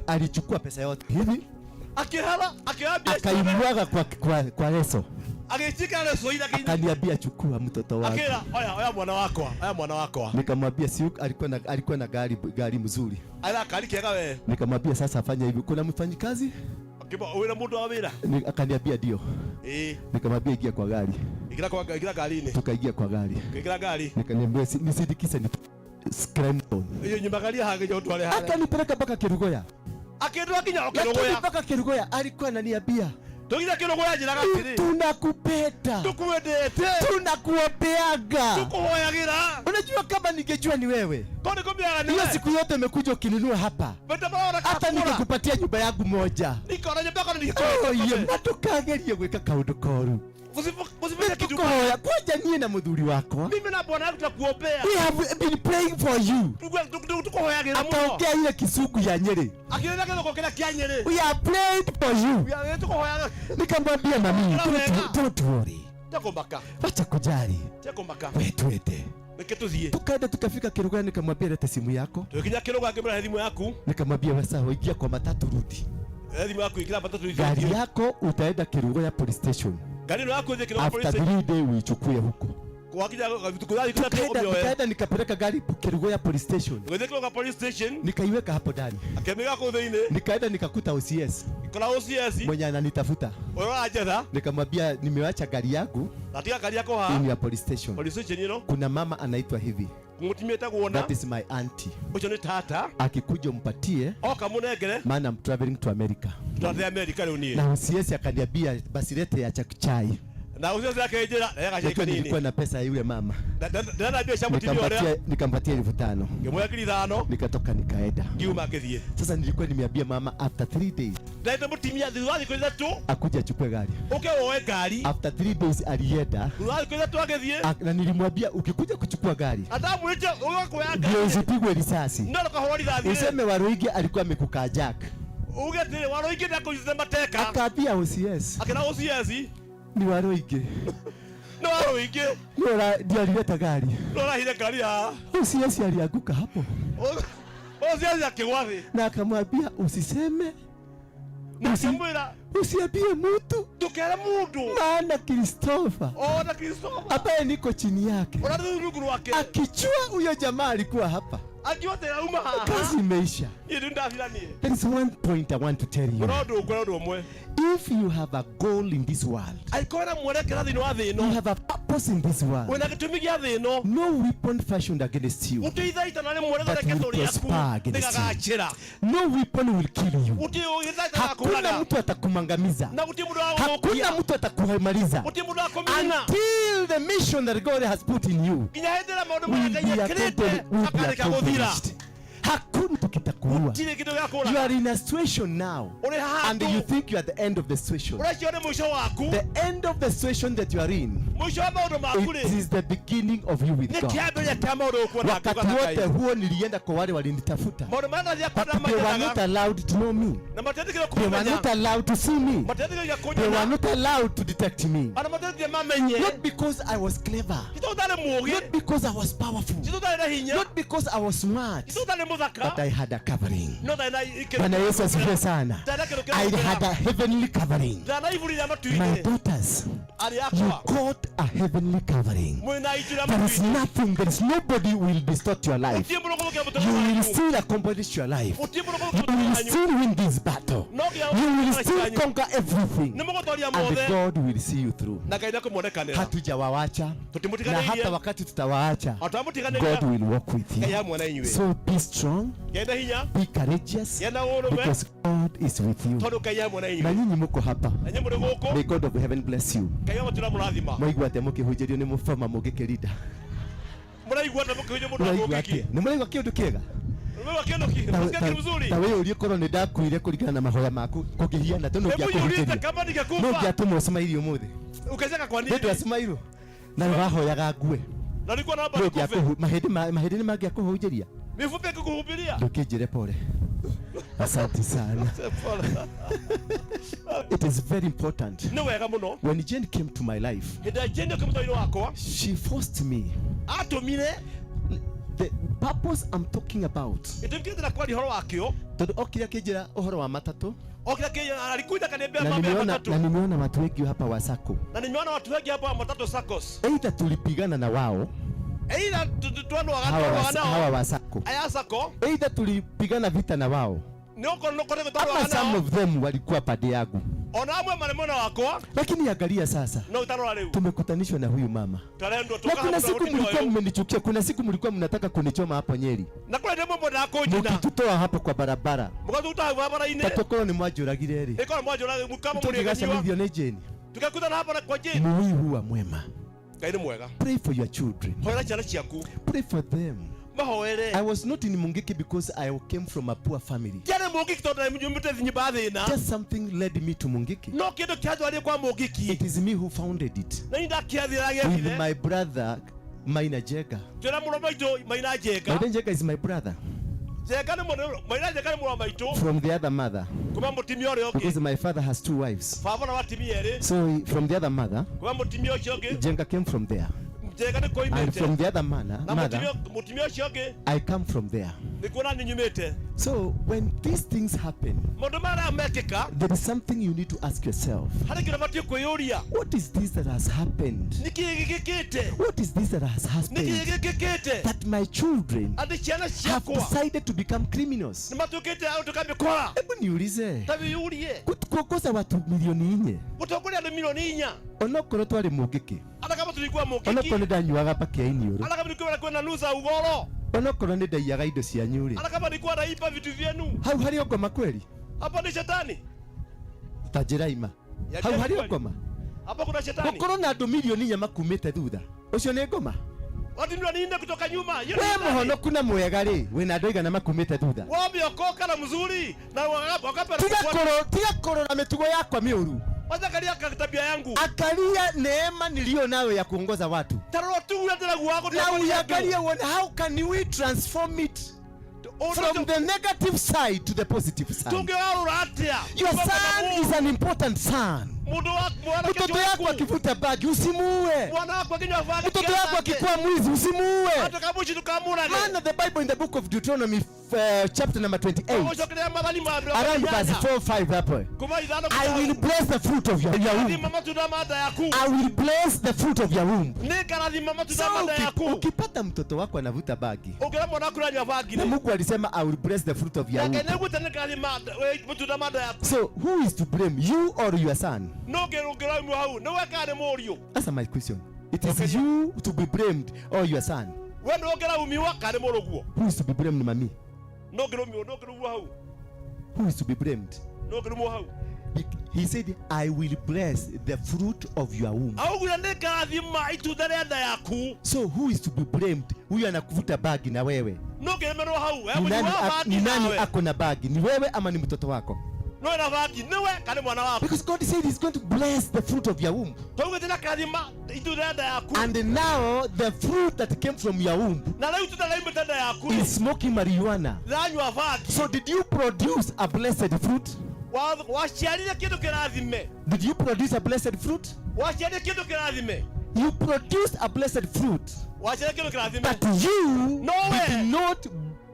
alichukua pesa yote hivi. Akihara, akioya mbia ciothe. Akaimwaga kwa leso. Agĩcika leso-inĩ Akaniambia, chukua mtoto wangu. Akĩra, oya, oya mwana wakwa, oya mwana wakwa. Nikamwambia si alikuwa na gari mzuri. Ala kari kega we. Nikamwambia sasa fanya hivi. Kuna mfanyikazi? Akiba wĩna mũndũ wa wĩra? Akaniambia ndio. Nikamwambia ingia kwa gari. Ingĩra kwa ingĩra gari-inĩ. Tukaingia kwa gari. Ingĩra gari. Nikaniambia nisindikize ni Scranton. Iyo nyuma gari haha nginya ũtware harĩa. Akanipeleka mpaka Kerugoya. Akĩndwara nginya Lakini Kerugoya. mpaka Kerugoya alikuwa ananiambia, Tũgire Kerugoya njĩraga atĩrĩ, tunakupenda. Tukwendete. Tunakuombeaga. Tukuhoyagĩra. Unajua kama ningejua ni wewe. Kwani kumbiaga ni Hiyo wewe? siku yote umekuja ukinunua hapa. Bete bora Hata kakura. ningekupatia nyumba yangu moja. Niko na nyumba yako Oh, ningekupa. ye, matukagerie gwika kaundu koru. Usifanye kitu. Nikuhoya, kwanja niĩ na mũthuri wakwa. Mimi na bwana yangu tutakuombea. We have been praying for you. Tukuhoyagĩra mũno. Akaongea ile Kisugu ya Nyeri. Akĩrĩra gĩthũngũ kĩrĩa kĩa Nyeri. We are praying for you. We are tukuhoyaga. Nikamwambia mami, Wega. don't worry. Tekumaka. Wacha kujali. Tekumaka. We twende. Nĩkĩ tũthiĩ? Tukaenda tukafika Kerugoya, nikamwambia leta simu yako. Tũgĩkinya Kerugoya ngĩmwĩra he thimũ yaku. Nikamwambia sasa ingia kwa matatu rudi. He thimũ yaku ingĩra matatu rudi. Gari yako utaenda Kerugoya police station. Gari ĩno yaku ĩthiĩ Kerugoya police After station. 3 days uichukue huko. Wakinya tukuthathi kũrĩa ũmĩoe. Tukaenda nikapeleka gari Kerugoya police station. Ũgĩthiĩ Kerugoya police station. Nikaiweka hapo ndani. Akĩmĩiga kũu thĩinĩ. Nikaenda nikakuta OCS. Kuna OCS. Mwenye ananitafuta. Ũrĩa ũranjetha. Nikamwambia nimewacha gari yangu. Natiga gari yako haha. Ni ya police station. Police station ĩno. Kuna mama anaitwa hivi. Mũtumia etagwo na. That is my auntie. Ũcio nĩ tata. Akikuja umpatie. Oka mũnengere. Maana I'm traveling to America. Tũrathiĩ America rĩu niĩ. Na OCS akaniambia basi lete ya chai. Na ucio akĩnjĩra na gaceki Najua kanini. nilikuwa na pesa ya yule mama. Ndana mbia cia mũtumia ũrĩa. Nikampatia 5,000. Ngĩmuoya 5,000. Nikatoka nikaenda. Ngiuma ngĩthiĩ. Sasa nilikuwa nimeambia mama after 3 days Ndaĩte mũtumia thutha wa thikũ 3 akuja achukue gari. Ũke woe ngari. After 3 days alienda. Thutha wa thikũ 3 agĩthiĩ. Na nilimwambia ukikuja kuchukua gari Atamwĩte ũge kuoya ndio ngari. usipigwe risasi. No ndũkahũrwo rithathi. Useme Waruinge alikuwa amekukaa jack. Uge atĩrĩ Waruinge nĩakũnyitĩte mateka. Akaambia OCS. Akĩra OCS. Ni Waruinge. Nĩ Waruinge. Ndio alileta gari. Nĩ ũrahire ngari haha. OCS alianguka hapo. OCS akĩgwa thĩ. Na akamwambia usiseme. Na akĩmwĩra Usiambie mtu. Ndũkere mũndũ. Maana Christopher Ona Christopher ambaye niko chini yake Ona rungu rwake. Akichua huyo jamaa alikuwa hapa. Akiwa tena uma haha. Kazi imeisha. Niĩ ndio ndathira niĩ. There is one point I want to tell you. Kuna ũndũ ũngĩ, ũndũ ũmwe. If you have a goal in this world, Angĩkorwo na mwerekera thĩinĩ wa thĩ ĩno, you have a purpose in this world, wĩna gĩtũmi gĩa thĩ ĩno, no weapon fashioned against you gũtirĩ ithaita na rĩmwe that rĩthondeketwo will rĩaku prosper against you. rĩgagacĩra. No weapon will kill you. Gũtirĩ ithaita Hakuna rĩgakũraga. mtu atakumangamiza. Na gũtirĩ mũndũ wa gũthũkia. Hakuna mtu atakumaliza. Gũtirĩ mũndũ wa kũmina. Until the mission that God has put in you Nginya hĩndĩ ĩrĩa maũndũ will marĩa be Ngai ekĩrĩte will be makarĩka gũthira. accomplished. Hakuna tukitakuua. Gũtirĩ kĩndũ gĩa kũũraga. You are in a situation now, Ũrĩ haha and tu. you think you are the end of the situation. Ũreciria nĩ mũico waku. The end of the situation that you are in, Mũico wa maũndũ maku it rĩ, is the beginning of you with nĩ God. kĩambĩrĩria kĩa maũndũ ũkuona Wakati ngũgana wote Ngai. huo nilienda kwa wale walinitafuta, Maũndũ marĩa ndathiaga but kuona they were not matiendaga. allowed to know me. Na matietĩkĩrwo They were kũmenya. not allowed to see me. Matietĩkĩrwo They were kũnyona. not allowed to detect me. Ona matietĩkĩrwo mamenye. Not because I was clever, Ti tondũ ndarĩ mũũgĩ. not because I was powerful, Ti tondũ ndarĩ na hinya. not because I was smart, Ti tondũ ndarĩ mũthaka. but I had a covering. No ndarĩ na ikĩro. Bwana Yesu asifiwe sana. Ndarĩ na kĩndũ kĩa I gũkĩra. had a heavenly covering. Ndarĩ na iburi rĩa My matu-inĩ. daughters, Arĩ you akwa. got a heavenly covering. Mwĩna itu rĩa There is matu-inĩ. nothing, there is nobody who will distort your life. Gũtirĩ mũndũ ũgũthũkia mũtũrĩre You will waku. still accomplish your life. Gũtirĩ mũndũ You ũgũthũkia mũtũrĩre will wanyu. still win this battle. No nginya You will ũgũthũkia still wanyu. conquer everything. Nĩ mũgũtoria And mothe. God will see you through. Na Ngai nĩekũmuonekanĩra. Hatujawawacha. Na Tũtimũtiganĩirie. hata wakati tutawaacha, Atwamũtiganĩria. God will walk with Ngai you. hamwe na inyuĩ. So be strong, Gĩa na hinya. be courageous, Gĩa na ũrũme. because God is with you. Tondũ Ngai hamwe na Na inyuĩ. nyinyi muko hapa. Na inyuĩ mũrĩ gũkũ. May God of heaven bless you. Ngai wa matu nĩamũrathima. Mwaigua atĩa mũkĩhunjĩrio nĩ mũbama mũgĩkĩrinda? Mũraigua atĩa mũkĩhunjia mũndũ wa Mũraigua mũgĩki? atĩa? Nĩ mũraigua kĩũndũ kĩega? Mũraigua kĩndũ kĩ- mũsikia kĩndũ mzuri? Ta wĩyũrie korwo nĩ ndakuire kũringana na mahoya maku kũngĩhiana tondũ Hebu jiulize ũngĩakũhunjĩria. kama ningekufa. No ũngĩatũma ũcemaire ũmũthĩ. Ukacheka kwa nini? Nĩ ndwacumairwo. Na wahoyaga ngue. Na nilikuwa naomba No nikufe. mahĩndĩ nĩ mangĩakũhunjĩria. Mifupa ikikuhubiria. Ndũkĩnjĩre pole. Asante sana. Pole. It is very important. Nĩ wega mũno. When Jane came to my life, Hĩndĩ ĩrĩa Jane okire mũtũrĩre wakwa, she forced me. Atũmire. The purpose I'm talking about. Gĩtũmi kĩrĩa ndĩrenda kwaria ũhoro wakĩo. Tondũ okire akĩnjĩra ũhoro wa matatũ. Okire akĩnjĩra, alikuja akaniambia Na mambo ya matatu. nimeona watu wengi hapa wa sacco. Na nimeona watu wengi hapa wa matatu saccos. Either tulipigana na wao. Either twanwaga nao. Hawa wa sacco. Aya sacco. Either tulipigana vita na wao. Nĩ ũkorwo nĩ ũkoretwo twanwaga Ama some nao. of them walikuwa pande yangu. Ona amwe marĩ mwena wakwa. Lakini angalia sasa. No utarora rĩu. Tumekutanishwa na huyu mama. Twarendwo Na tukaha kuna mũndũ siku wa mlikuwa ũyũ. mmenichukia, kuna siku mlikuwa mnataka kunichoma hapo Nyeri. Na kũrĩ ndĩ mũmwe kũnjina. Mkitutoa hapo kwa barabara. Mũgatũruta hau barabara-inĩ. Tatokorwo nĩ mwanjũragire rĩ. Ĩkorwo mwanjũragire, mũkama Tũngĩgacemithio mũrĩganyiwa. nĩ Jane. Tũgekutana hapa na kwa Jane. Mũui huwa mwema. Ngai nĩ mwega. Pray for your children. Hoera ciana ciaku. Pray for them. Mahoere. I was not in Mungiki because I came from a poor family. Ndiarĩ Mungiki tondũ nyumĩte nyũmba ya thĩna. Just something led me to Mungiki. No kĩndũ kĩandwarire kwa Mungiki. It is me who founded it. Na niĩ ndakĩathire With gĩekire. my brother Maina Jenga. Twĩna mũrũ wa maitũ Maina Jenga. Maina Jenga is my brother. Jenga nĩ mũrũ, Maina Jenga nĩ mũrũ wa maitũ. From the other mother. Kuma mũtumia ũrĩa ũngĩ. Because my father has two wives. Baba na watumia erĩ. So from the other mother, Kuma mũtumia ũcio ũngĩ. Jenga came from there. Jenga nĩ And koimĩte. from the other Na mother, mũtumia ũcio ũngĩ. I come from there. Nĩ kuona nĩ nyumĩte. So when these things happen, Maũndũ maya mekĩka, there is something you need to ask yourself. Harĩ kĩndũ ũbatiĩ kwĩyũria. What is this that has happened? Nĩ kĩĩ gĩkĩkĩte? What is this that has Nĩ happened? kĩĩ gĩkĩkĩte? That my children Atĩ ciana have ciakwa decided to become criminals. nĩ matuĩkĩte a gũtuĩka mĩkora. Hebu niulize. Ta wĩyũrie. Kuongoza watu milioni 4. Gũtongoria andũ milioni 4. Onokorwo twarĩ Mungiki. Hata kama tulikuwa Mungiki. Onokorwo nĩ ndanyuaga mbakĩ ya iniũrũ. Hata kama nilikuwa kwenda nusa ugoro. Onokorwo nĩ ndaiyaga indo cianyu rĩ. Hata kama nilikuwa naiba vitu vyenu. Hau harĩ ngoma kweli? Hapa ni shetani. Ta njĩra ima. Ya Hau njĩra harĩ kweli. ngoma. Hapo kuna shetani. Gukorwo na andu milioni 4 makumite thutha ucio ni ngoma. Watu milioni 4 kutoka nyuma. Hiyo ni We shetani. muhonoku na mwega ri, wina andu aigana makumite thutha? Wameokoka na mzuri na wakape Tiga kurora mitugo yakwa miuru. Wacha angalia tabia yangu. Angalia neema niliyo nayo ya kuongoza watu. Tarora tu ule wako Na uangalie uone how can we transform it from the negative side to the positive side. Tungewarura atia? Your son is an important son. Mundu wa mwana. Mtoto yako akivuta bagi usimuue. Mwana wako akinywa bangi. Mtoto yako akikuwa mwizi usimuue. Hata kama uchi tukamurage. Maana the Bible in the book of Deuteronomy, chapter number 28, Ucokerea mathani ma around verse 4 5 hapo. Kuma 5. I will bless the fruit of your womb. Rathima matunda ma nda yaku. I will bless the fruit of your womb. Nĩngarathima matunda So ma nda yaku. ukipata mtoto wako anavuta bagi Ũngĩona mwana waku aranyua bangi na rĩ, Mungu alisema, "I will bless the fruit of your na Ngai womb." nĩaugĩte nĩngarathima matunda ma nda yaku. So who is to blame, you or your son? No ũngĩrũngĩra hau nĩ we kana nĩ mũriũ? That's my question. It is Okay. you to be blamed or your son? We nĩ ũngĩraumiwa kana nĩ mũrũguo? Who is to be blamed, mami? No ũngĩrũmiwo no ũngĩrumwo hau? Who is to be blamed? No ũngĩrumwo hau? He said, "I will bless the fruit of your womb." Augire nĩngarathima itunda rĩa nda yaku. So who is to be blamed? Huyu anakuvuta bagi na wewe. No ũngĩremerwo hau Ni nani, wa bangi ni nani nawe. ako na bagi? Ni wewe ama ni mtoto wako? No wĩna bangi nĩwe kana nĩ mwana waku? Because God said he's going to bless the fruit of your womb. Twaugĩte nĩakarathima itunda rĩa nda yaku. And now the fruit that came from your womb Na rĩu itunda rĩaumĩte nda yaku rĩ, is smoking marijuana. rĩranyua bangi. So did you produce a blessed fruit? Waciarire kĩndũ kĩrathime? Did you produce a blessed fruit? Waciarire kĩndũ kĩrathime? You produced a blessed fruit. Waciarire kĩndũ kĩrathime. But you No way. Did not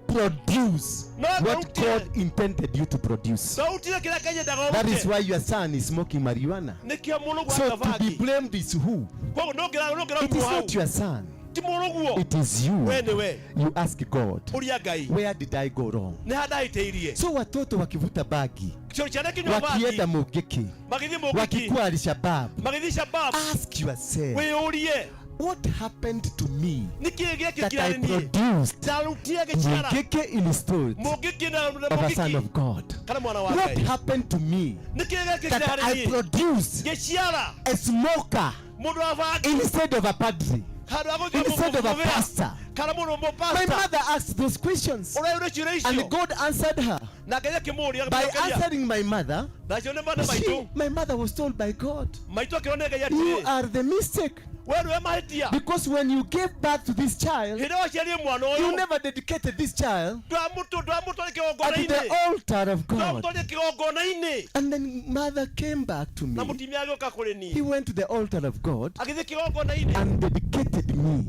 produce No, what don't God intended you to produce. Twautire kĩrĩa Ngai endaga That is ũrute. why your son is smoking marijuana. Nĩkĩo mũrũguo So anyua to be bangi. blamed is who? Koguo It ndũngĩraumwo is hau. not your son. Ti mũrũguo. It is you. We nĩwe. You ask God, Ũria Ngai. "Where did I go wrong?" Nĩ ha ndahĩtĩirie? So watoto wakivuta bagi, Ciana kĩnyua bangi. wakienda Mungiki, Magĩthiĩ Mũngĩki. wakikuwa Al-Shabaab, Magĩthiĩ Shabab. ask yourself, Wĩyũrie. "What happened to me Nĩkĩĩ that gĩekĩkire I harĩ niĩ? produced Ndarutire gĩciara. Mungiki instead Mũngĩki na of a son Mũngĩki. of God? Kana mwana wa What Ngai. happened to me Nĩkĩĩ gĩekĩkire that harĩ I niĩ? produced Ngĩciara. a smoker Mũndũ wa bangi. instead of a padre, Handũ ha gũthiĩ instead of a mũbĩra. pastor?" Kana mũndũ My mũpasta. mother asked those questions Ũreyũria ciũria and icio. God answered her. Na Ngai akĩmũũria By akĩmũcokeria. answering my mother, Nacio nĩ mwana maitũ. my mother was told by God, Maitũ akĩrwo nĩ Ngai "You atĩrĩ. are the mistake." We nĩwe mahĩtia. Because when you gave birth to this child, Hĩndĩ ĩrĩa waciarire mwana you ũyũ. never dedicated this child Ndwamũtwarire at the kĩgongona-inĩ. altar of God. Ndwamũtwarire kĩgongona-inĩ. And then mother came back to Na me. mũtumia agĩũka kũrĩ He niĩ. went to the altar of God Agĩthiĩ kĩgongona-inĩ. and dedicated me.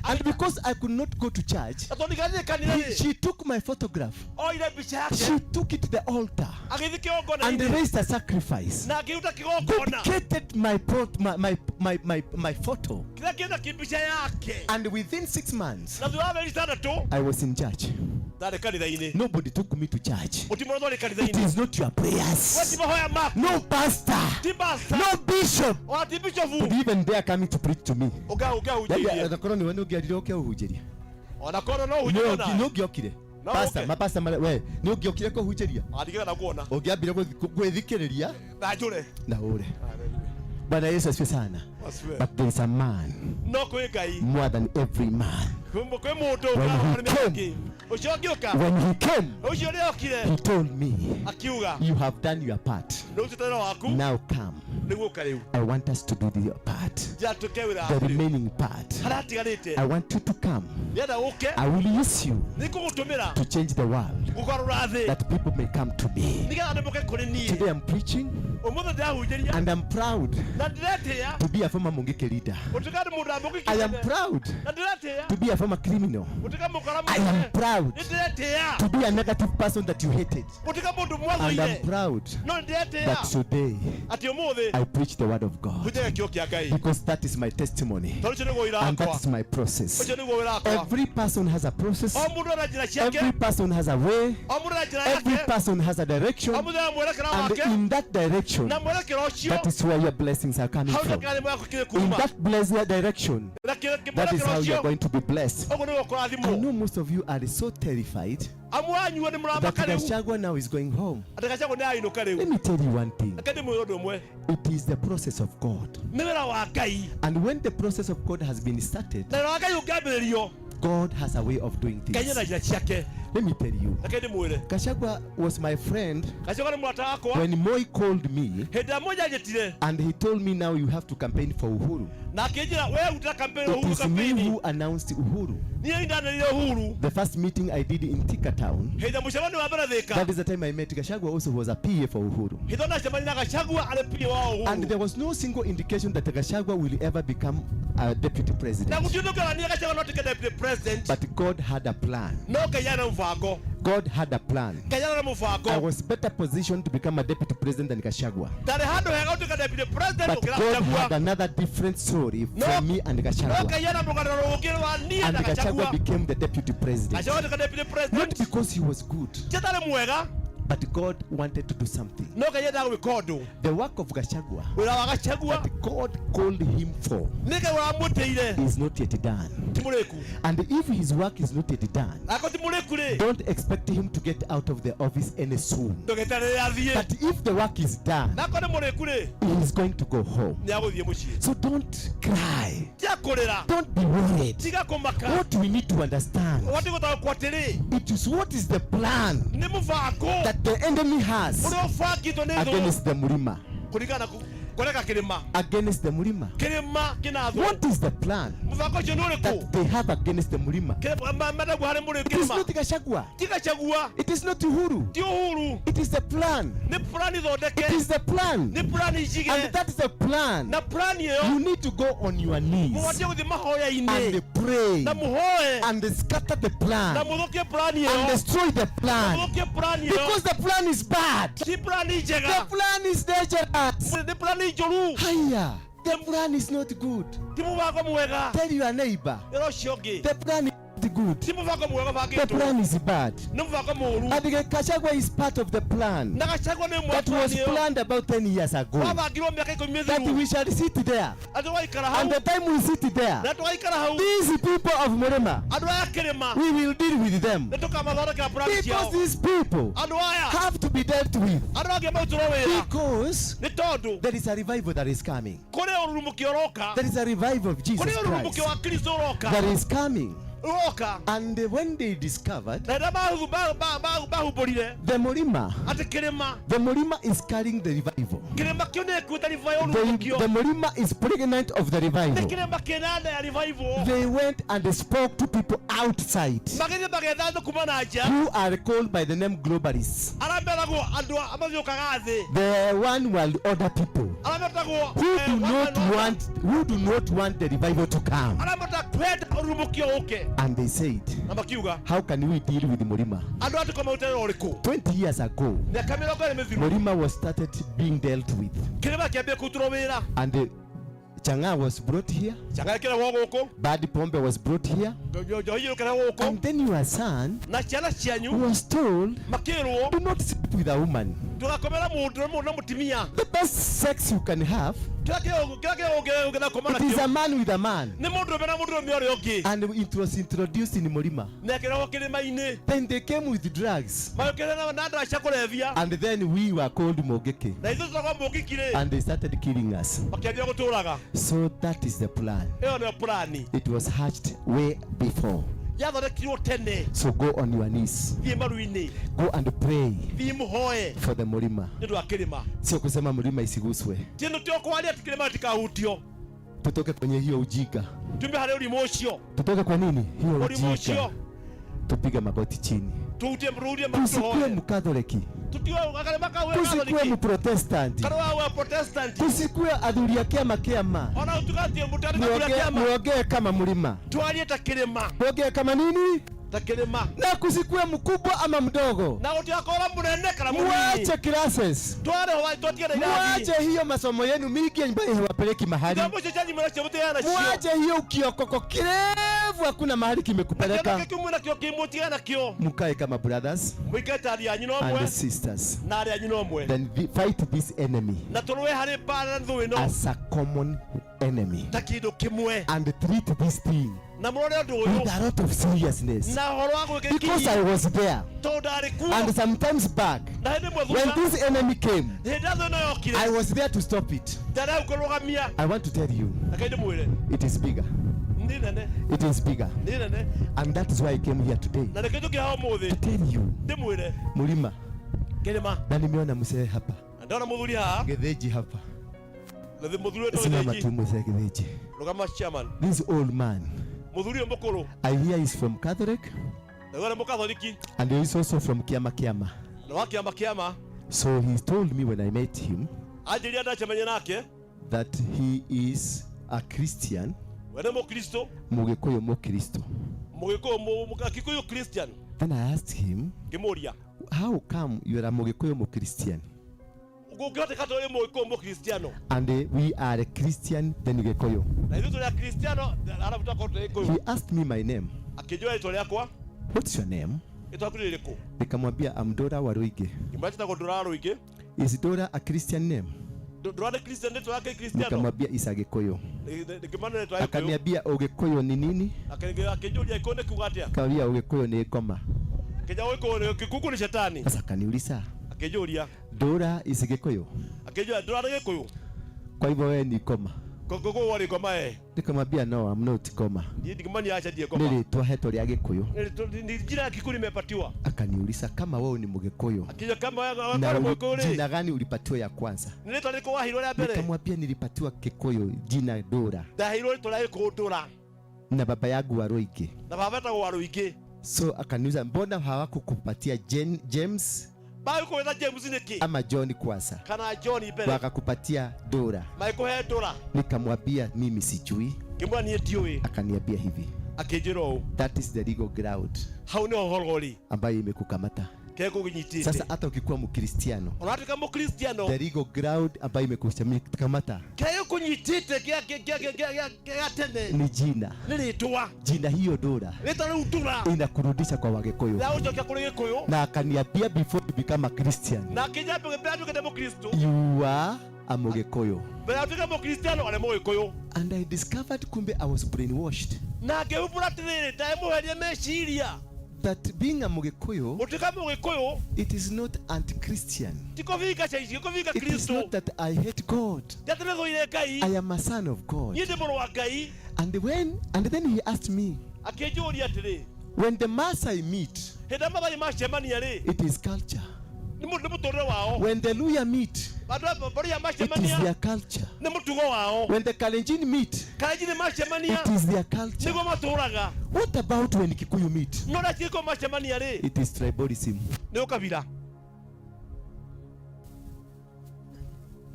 And because I could not go to church, Na tondũ ndigathiĩ kanitha rĩ, she took my photograph. oire mbica yake. She took it to the altar Agĩthiĩ and kĩgongona-inĩ. raised a sacrifice. Na akĩruta kĩgongona. Dedicated my photo. Kĩrĩa kĩna kĩmbica yake. And within 6 months, Na thutha wa mĩeri 6 I was in church. Ndarĩ kanitha-inĩ. Nobody took me to church. Mũtimũ twarĩ It kanitha-inĩ. is not your We ti prayers. mahoya maku. No pastor. Ti pastor. No bishop. Ona ti bishofu. Could even dare coming to preach to me. Ũngahunjĩrie. Onakorwo nĩwe nĩ ũngĩarire ũke ũhunjĩria. Ona korwo no ũhunjĩrie Nĩ ona. ũngĩokire. No Pastor, ũke. mapasta marĩa we nĩ ũngĩokire kũhunjĩria. Andigĩra kuona. Ũngĩambire gwĩthikĩrĩria Na njũre. na ũre. Bwana Yesu asifiwe sana. Asifiwe. But there is a man No kwĩ Ngai. more than every man. Kwĩ mũndũ When he ũkaga came. ũngĩ. Ũcio ũngĩũka. When he came, Ũcio ũrĩa okire. he told me, Akiuga. "You have done your part. Nĩ ũrutĩte wĩra waku. Now come. Nĩguo ũka rĩu. I want us to do the part, Njĩra tũke wĩra the waku rĩu. remaining part. Harĩa hatigarĩte. I want you to come. Ndĩrenda ũke. I will use you Nĩngũgũtũmĩra. to change the world, Gũgarũra thĩ. that people may come to me." Nĩgetha andũ moke kũrĩ niĩ. Today I'm preaching Ũmũthĩ ndĩrahunjĩria. and I'm proud Na ndĩretĩĩa. to be a former Mungiki leader. Gũtuĩka nĩ mũndũ wa Mũngĩkĩ I am kĩnene. proud Na ndĩretĩĩa. to be a former criminal. Gũtuĩka mũkora I am mũnene. proud Nĩ ndĩretĩĩa. to be a negative person that you hated. Gũtuĩka mũndũ And I'm mwathoire. proud No nĩ ndĩretĩĩa. that today Atĩ ũmũthĩ I preach the word of God. hunjagia kiugo kĩa Ngai. Because that is my testimony Tondũ ũcio nĩguo wĩra and that wakwa. is my process. Ũcio nĩguo wĩra wakwa. Every person has a process. O mũndũ ana njĩra ciake. Every person has a way. way. O mũndũ na njĩra Every yake. person has a direction. O mũndũ na mwerekera And wake. in that direction, Na mwerekera ũcio that is where your blessings are coming hau from. nĩkĩo nĩ mwako kĩrĩ In kuma. that blessed direction, Na that is mwerekera how you are ũcio going to be blessed. ũguo nĩguo I ũkũrathimwo. know most of you are so terrified Amwe anyu nĩ that mũramaka rĩu. Gachagua now is going home. Atĩ Gachagua nĩ ainũka Let rĩu. me tell you one thing. Reke ndĩmwĩre ũndũ ũmwe. It is the process of God. Nĩ wĩra wa Ngai. And when the process of God has been started, Na wĩra wa Ngai ũngĩambĩrĩrio, God has a way of doing Ngai things. ena njĩra ciake. Let me tell you. Reke ndĩmwĩre. Gachagua was my friend Gachagua nĩ mũrata wakwa. when Moi called me Hĩndĩ ĩrĩa Moi anjĩtire and he told me, now you have to campaign for Uhuru. na akĩnjĩra we rutĩra campaign It Uhuru is me campaign. who announced Uhuru. Niĩ ndanĩrĩire Uhuru. The first meeting I did in Thika town, Hĩndĩ ya mũcemanio wa mbere Thika. that is the time I met Gachagua, also was a PA for Uhuru. Hĩndĩ ĩyo ndacemania na Gachagua arĩ PA wa And Uhuru. there was no single indication that Gachagua will ever become a deputy Na president. gũtirĩ ũndũ ũngĩonania Gachagua no atuĩke deputy president. But God had a plan. No Ngai arĩ na mũbango. God had a plan. Ngai arĩ na I mũbango. was better positioned to become a deputy president than Gachagua. Ndarĩ handũ hega gũtuĩka deputy president But gũkĩra God had Gachagua. another different story No. from me and No Gachagua. Ngai ena mũgarũro ũngĩ wa niĩ And na Gachagua Gachagua. became the deputy president. Gachagua atuĩka deputy Not president. because he was good, Ti atarĩ mwega, but God wanted to do something. no Ngai endaga gwĩka ũndũ. The work of Gachagua Wĩra wa Gachagua that God called him for nĩ Ngai ũramwĩtĩire is not yet done. ti mũrĩku. And if his work is not yet done, Akorwo ti mũrĩku rĩ, don't expect him to get out of the office any soon. ndũgeterere athiĩ. But if the work is done, Na akorwo nĩ mũrĩku rĩ, he is going to go home. nĩ agũthiĩ mũciĩ. So don't cry. Tiga kũrĩra, Don't be worried. tiga kũmaka. What we need to understand, Wati gũtaũkwo atĩrĩ, it is what is the plan nĩ mũbango that the enemy has ũrĩa ũbangĩtwo nĩ thũ against the Murima. kũringana na kũrega kĩrĩma. Against the Murima. Kĩrĩma kĩna thũ. What is the plan Mũbango ũcio nĩ ũrĩkũ? that they have against the Murima? Mendagwo harĩ mũrĩ It is kĩrĩma. not Gachagua. Ti Gachagua, It is not Uhuru. ti Uhuru. It is the plan. Nĩ plani thondeke, It is the plan. nĩ plani njige. And that is the plan. Na plani You ĩyo need to go on your knees mũbatiĩ gũthiĩ mahoya-inĩ and pray na mũhoe and scatter the na plan mũthũkie plani and ĩyo, destroy the plan. mũthũkie plani ĩyo. Because the plan is bad. Ti plani The njega, plan is dangerous. nĩ plani njũru, Higher. The plan is not good. ti mũbango mwega. Tell your neighbor. Ĩra ũcio ũngĩ, The plan is not good. ti mũbango mwega The ũbangĩtwo, plan is bad. nĩ mũbango mũũru. And Gachagua is part of the plan Na Gachagua nĩ ĩmwe that plani was ĩyo planned about 10 years ago. wabangirwo mĩaka ikũmi That mĩthiru we shall sit there. atĩ tũgaikara hau And the time we sit there, na tũgaikara hau these people of Murima, andũ aya kĩrĩma we will deal with them. nĩ tũkamathondekera plani Because ciao. these people Andũ aya have to be dealt with. andũ angĩ marutĩrwo wĩra Because nĩ tondũ there is a revival that is coming. kũrĩ ũrurumũkĩ ũroka, There is a revival of Jesus kũrĩ ũrurumũkĩ Christ wa Kristo ũroka that is coming. ũroka. And when they discovered Na rĩrĩa mahumbũrire the Murima, atĩ kĩrĩma the Murima is carrying the revival. kĩrĩma kĩu nĩ gĩkuĩte revival The, ũrurumũkio the Murima is pregnant of the nĩ revival. kĩrĩma kĩna nda ya revival. They went and spoke to people outside Magĩthiĩ magetha andũ kuma na nja who are called by the name globalists, arĩa meragwo andũ a mathiũkaga thĩ the one world order people arĩa metagwo who do not want who do not want the revival to come. arĩa matakwenda ũrurumũkio ũke. And they said, Na makiuga how can we deal with Murima? andũ aya tũkamarutĩra ũrĩkũ? 20 years ago, Mĩaka 20 mĩthiru Murima was started being dealt with, kĩrĩma kĩambia kũrutĩrwo wĩra. and Chang'aa was brought here, Chang'aa ĩkĩrehwo gũkũ, Bad Pombe was brought here, njohi ĩkĩrehwo gũkũ, and then your son na ciana cianyu was told, makĩrwo do not sleep with a woman. ndũgakomera mũndũ na mũtumia. The best sex you can have, Kĩrĩa kĩrĩa ũngĩenda kũma it is nakĩo a man with a man. nĩ mũndũrũme na mũndũrũme ũrĩa ũngĩ. And it was introduced in Murima. Na ĩkĩrehwo kĩrĩma-inĩ Then they came with drugs. magĩũkĩrĩra na ndawa cia kũrebia, And then we were called Mogeke. na ithuĩ tũtagwo mũgiki rĩ And they started killing us. makĩambia gũtũraga. So that is the plan. Ĩyo nĩyo plani It was hatched way before. yathondekirwo tene. So go on your knees. Thiĩ maru-inĩ, Go and pray thiĩ mũhoe for the Murima. nĩ ũndũ wa kĩrĩma. Sio kusema mlima isiguswe. Tino tio kwaria atĩ kĩrĩma gĩtikahutio. Tutoke kwenye hiyo ujinga. Tume harĩ ũrimũ ũcio, Tutoke kwa nini? Hiyo ũrimũ ujinga. ũcio Tupige magoti chini. tuhutie mrudie Tusikue matuhoe. Mkatholiki. Tutiwe akarĩma kau we Tusikue Katholiki, Mprotestanti. kana wa Protestant, Tusikue athuri a kiama kiama. ona utugatie mũtandĩka kũrĩa kĩama, Muongee kama mlima. twarie ta kĩrĩma, Muongee kama nini? ta kĩrĩma, Na kusikue mkubwa ama mdogo. na gũtigakorwo mũnene kana mũnini. Muache classes. Tware twatigana irathi. Muache hiyo masomo yenu mingi ambayo hawapeleki mahali. Ithomo icio cianyu mũracio mũtigana nacio. Muache hiyo ukiokoko kirefu. Kidevu hakuna mahali kimekupeleka. Kĩoneki kĩu mwĩnakĩo kĩmũtigana nakĩo. Mkae kama brothers Mũikare ta ariũ a nyina ũmwe and sisters. Na arĩ a nyina ũmwe. Then fight this enemy Na tũrũe harĩ mbara na thũ ĩno as a common enemy ta kĩndũ kĩmwe. And treat this thing Na mũrore ũndũ with ũyũ a lot of seriousness. Na ũhoro wa gwĩka Because I kinyi was there, tondũ ndarĩ kuo. and sometimes back, Na hĩndĩ ĩmwe when thutha this enemy came, hĩndĩ ĩrĩa thũ ĩno yokire I was there to stop it. ndarĩ hau kũrũgamia. I want to tell you, Reke ndĩmwĩre it is bigger. Nĩ nene. It is bigger. Nĩ nene. And that is why I came here today. Na nĩkĩo njũkire haha ũmũthĩ To tell you, ndĩmwĩre Mulima, kĩrĩma. Na nimeona mzee hapa, Na ndona mũthuri haha. Getheji hapa. Mũthuri wetwo Simama Gĩthĩnji. tu, mzee Getheji. Rũgama, chairman. This old man, Mũthuri ũyũ mũkũrũ I hear is from Catholic naguo nĩ mũkatholiki and he is also from Kiama Kiama. Na wa kĩama kĩama. So he told me when I met him Anjĩrire ndacemania nake that he is a Christian, we nĩ mũkristo. Mugikuyu Mukristo. Mũgĩkũyũ Kikuyu Christian. Then I asked him, Ngĩmũria, "How come you are a Mugikuyu Mukristian gũngĩhoteka tũrĩ mũgĩkũyũ mũkristiano and we are a Christian then Gikuyu?" Na ithuĩ tũrĩ akristiano arabu twakorwo tũrĩ Gĩkũyũ? He asked me my name. Akĩnjũria rĩtwa rĩakwa. "What's your name?" Rĩtwa rĩaku nĩ rĩrĩkũ? Nikamwambia, "I'm Dora Waruinge." Ngĩmwĩra njĩtagwo Ndũra Rũingĩ. "Is Dora a Christian name?" Ndũra nĩ Christian rĩtwa rĩa Gĩkristiano? Nikamwambia, "Is a Gikuyu." Ngĩmwĩra rĩtwa Gĩkũyũ. Akaniambia, "Ugikuyu ni nini?" Akĩnjũria Gĩkũyũ nĩ kuga atĩa. Nikamwambia, "Ugikuyu ni ngoma." Akĩnjĩra Gĩkũyũ nĩ Gĩkũyũ nĩ shetani. Sasa akaniuliza, Akĩnjũria, "Dora is Gikuyu? Akĩnjũria Ndũra nĩ Gĩkũyũ? Kwa hivyo wewe ni ngoma?" Kũguo warĩ ngoma e. Nikamwambia, "No, I'm not ngoma." Niĩ ndingĩmania aca ndiĩ Ni ngoma. rĩtwa hetwo rĩa Gikuyu. Ni jina ya Kikuyu nimepatiwa. Akaniuliza, "Kama wewe ni Mgikuyu Akija kama wewe na wewe Mgikuyu rĩ jina gani ulipatiwa ya kwanza?" Nĩ rĩtwa rĩrĩkũ waheirwo rĩa mbere? Nikamwambia, "Nilipatiwa Kikuyu jina Dora Ndaheirwo rĩtwa rĩa Gĩkũyũ Ndũra. Na baba yangu Waruinge." Na baba etagwo Waruingĩ. So akaniuliza, "Mbona hawakukupatia James Magĩkũĩta James nĩkĩ ama John kwanza, kana John mbere wakakupatia Dora?" Magĩkũhe Ndũra. Nikamwambia, "Mimi sijui." Ngĩmwĩra niĩ ndiũĩ. Akaniambia hivi, Akĩnjĩra ũũ, "That is the legal ground hau nĩho ũhoro ũrĩ ambayo imekukamata." Kĩrĩa kũnyitĩte. Sasa hata ukikuwa Mkristiano, Ona watuĩka mũkristiano, the legal ground ambayo imekukamata kĩrĩa gĩkũnyitĩte gĩa tene ni jina. Nĩ rĩtwa. Jina hiyo Dora Rĩtwa rĩu Ndũra inakurudisha kwa Wagikuyu. Rĩagũcokia kũrĩ Gĩkũyũ. Na akaniambia, "Before you become a Christian, Na akĩnjĩra mbere atuĩkĩte mũkristo, you are a Mugikuyu." mbere atuĩke mũkristiano arĩ mũgĩkũyũ. And I discovered kumbe I was brainwashed. Na ngĩhumbũra atĩrĩrĩ ndamũherie meciria That being a Mugikuyu, gũtuĩka mũgĩkũyũ it is not anti-Christian. Ti kũbinga caici kũbinga It is Kristo. not that I hate God. Ti atĩ nĩthũire Ngai. I am a son of God. Niĩ ndĩ mũrũ wa Ngai. And then he asked me, Akĩnjũria atĩrĩ, "When the Maasai meet, hĩndĩ ĩrĩa Mathai macemania rĩ, it is culture. Nĩ mũtũrĩre wao. When the Luhya meet, Andũ a Baruya it is macemania their culture. Nĩ mũtugo wao. When the Kalenjin meet, Kalenjin macemania it is their culture. Nĩguo matũraga. What about when Kikuyu meet? No ũrĩa Gĩkũyũ macemania rĩ, It is tribalism." nĩ ũkabira.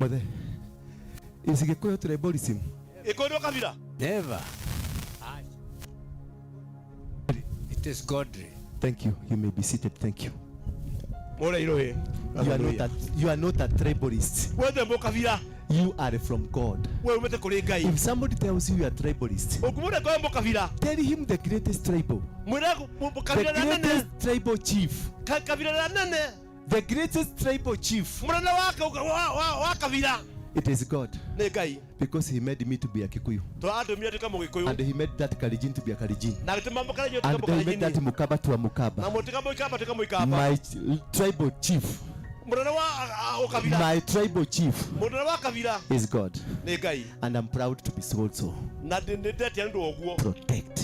Mother, is Gikuyu tribalism? Gĩkũyũ nĩ ũkabira? Never. It is godly. Thank you. You may be seated. Thank you. Mũre iroĩ. You are not a tribalist. We ndũrĩ mũkabira. You are from God. We umĩte kũrĩ Ngai. If somebody tells you you are tribalist, Ũngĩmwĩra ngorwo mũkabira, tell him the greatest tribal, mwĩre the kabira rĩrĩa nene, greatest tribal chief, kabira rĩrĩa nene, the greatest tribal chief. Mũnene wa kabira It is God, nĩ Ngai. Because He made me to be a Kikuyu, Tondũ andũmire nduĩke mũgĩkũyũ and He made that Kalenjin to be a Kalenjin, na agĩtũma mũkalenjin atuĩke and then He made that mũkalenjini Mukaba to a na Mukaba. mũtuĩka mũikamba atuĩke mũikamba. My tribal chief, Mũnene wa ũkabira, my tribal chief mũnene wa kabira is God, nĩ Ngai. And I'm proud to be so so. Na nĩ ndetia nĩ ũndũ wa ũguo. Protect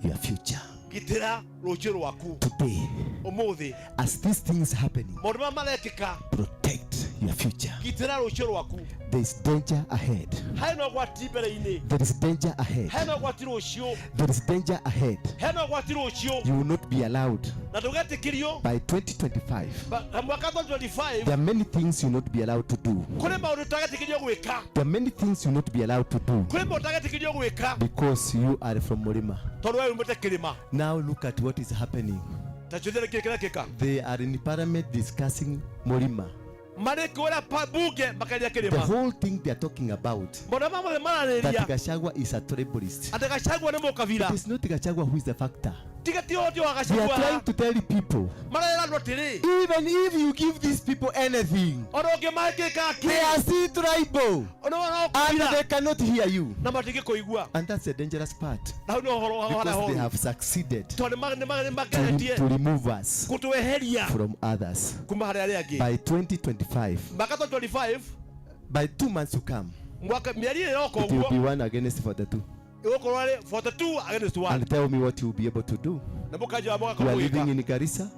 your future Gitĩra rũciũ rwaku today. Ũmũthĩ. As these things happening, Maũndũ maya marekĩka, protect your future. Gitĩra rũciũ rwaku. There is danger ahead. Hena ũgwati mbere-inĩ. There is danger ahead. Hena ũgwati rũciũ. There is danger ahead. Hena ũgwati rũciũ. You will not be allowed Na ndũgetĩkĩrio by 2025. Na mwaka 2025. There are many things you will not be allowed to do. Kũrĩ maũndũ ũtagetĩkĩrio gwĩka. There are many things you will not be allowed to do Kũrĩ maũndũ ũtagetĩkĩrio gwĩka because you are from Murima. Tondũ we umĩte kĩrĩma. Now look at what is happening. Ta njũthĩre kĩrĩa kĩrekĩka. They are in parliament discussing Murima. Marĩ kũrĩa bunge makĩaria The kĩrĩma. whole thing they are talking about, Maũndũ maya mothe that mararĩria Gachagua is a tribalist. atĩ Gachagua nĩ mũkabira. It is not Gachagua who is the factor. Tiga ti ũhoti wa They are Gachagua. trying to tell people, Marera andũ atĩrĩ, even if you give these people anything, ona ũngĩmahe kĩka they kĩ, are still tribal ona no and kabira they cannot hear you. na matingĩkũigua. And that's the dangerous part, Na hau nĩ ũhoro wa harĩa because they horu. have succeeded Tondũ nĩ mageretie to remove us gũtweheria from others. kuma harĩ arĩa angĩ. By 2025, Mwaka 2025, by 2 months to come, mwaka mĩeri ĩrĩ ĩroka it will ũguo, be 1 against 42. ĩgũkorwo arĩ 42 against 1. And tell me what you will be able to do. Na mũkanjĩra You mũgakorwo are living mũgĩka. in Garissa,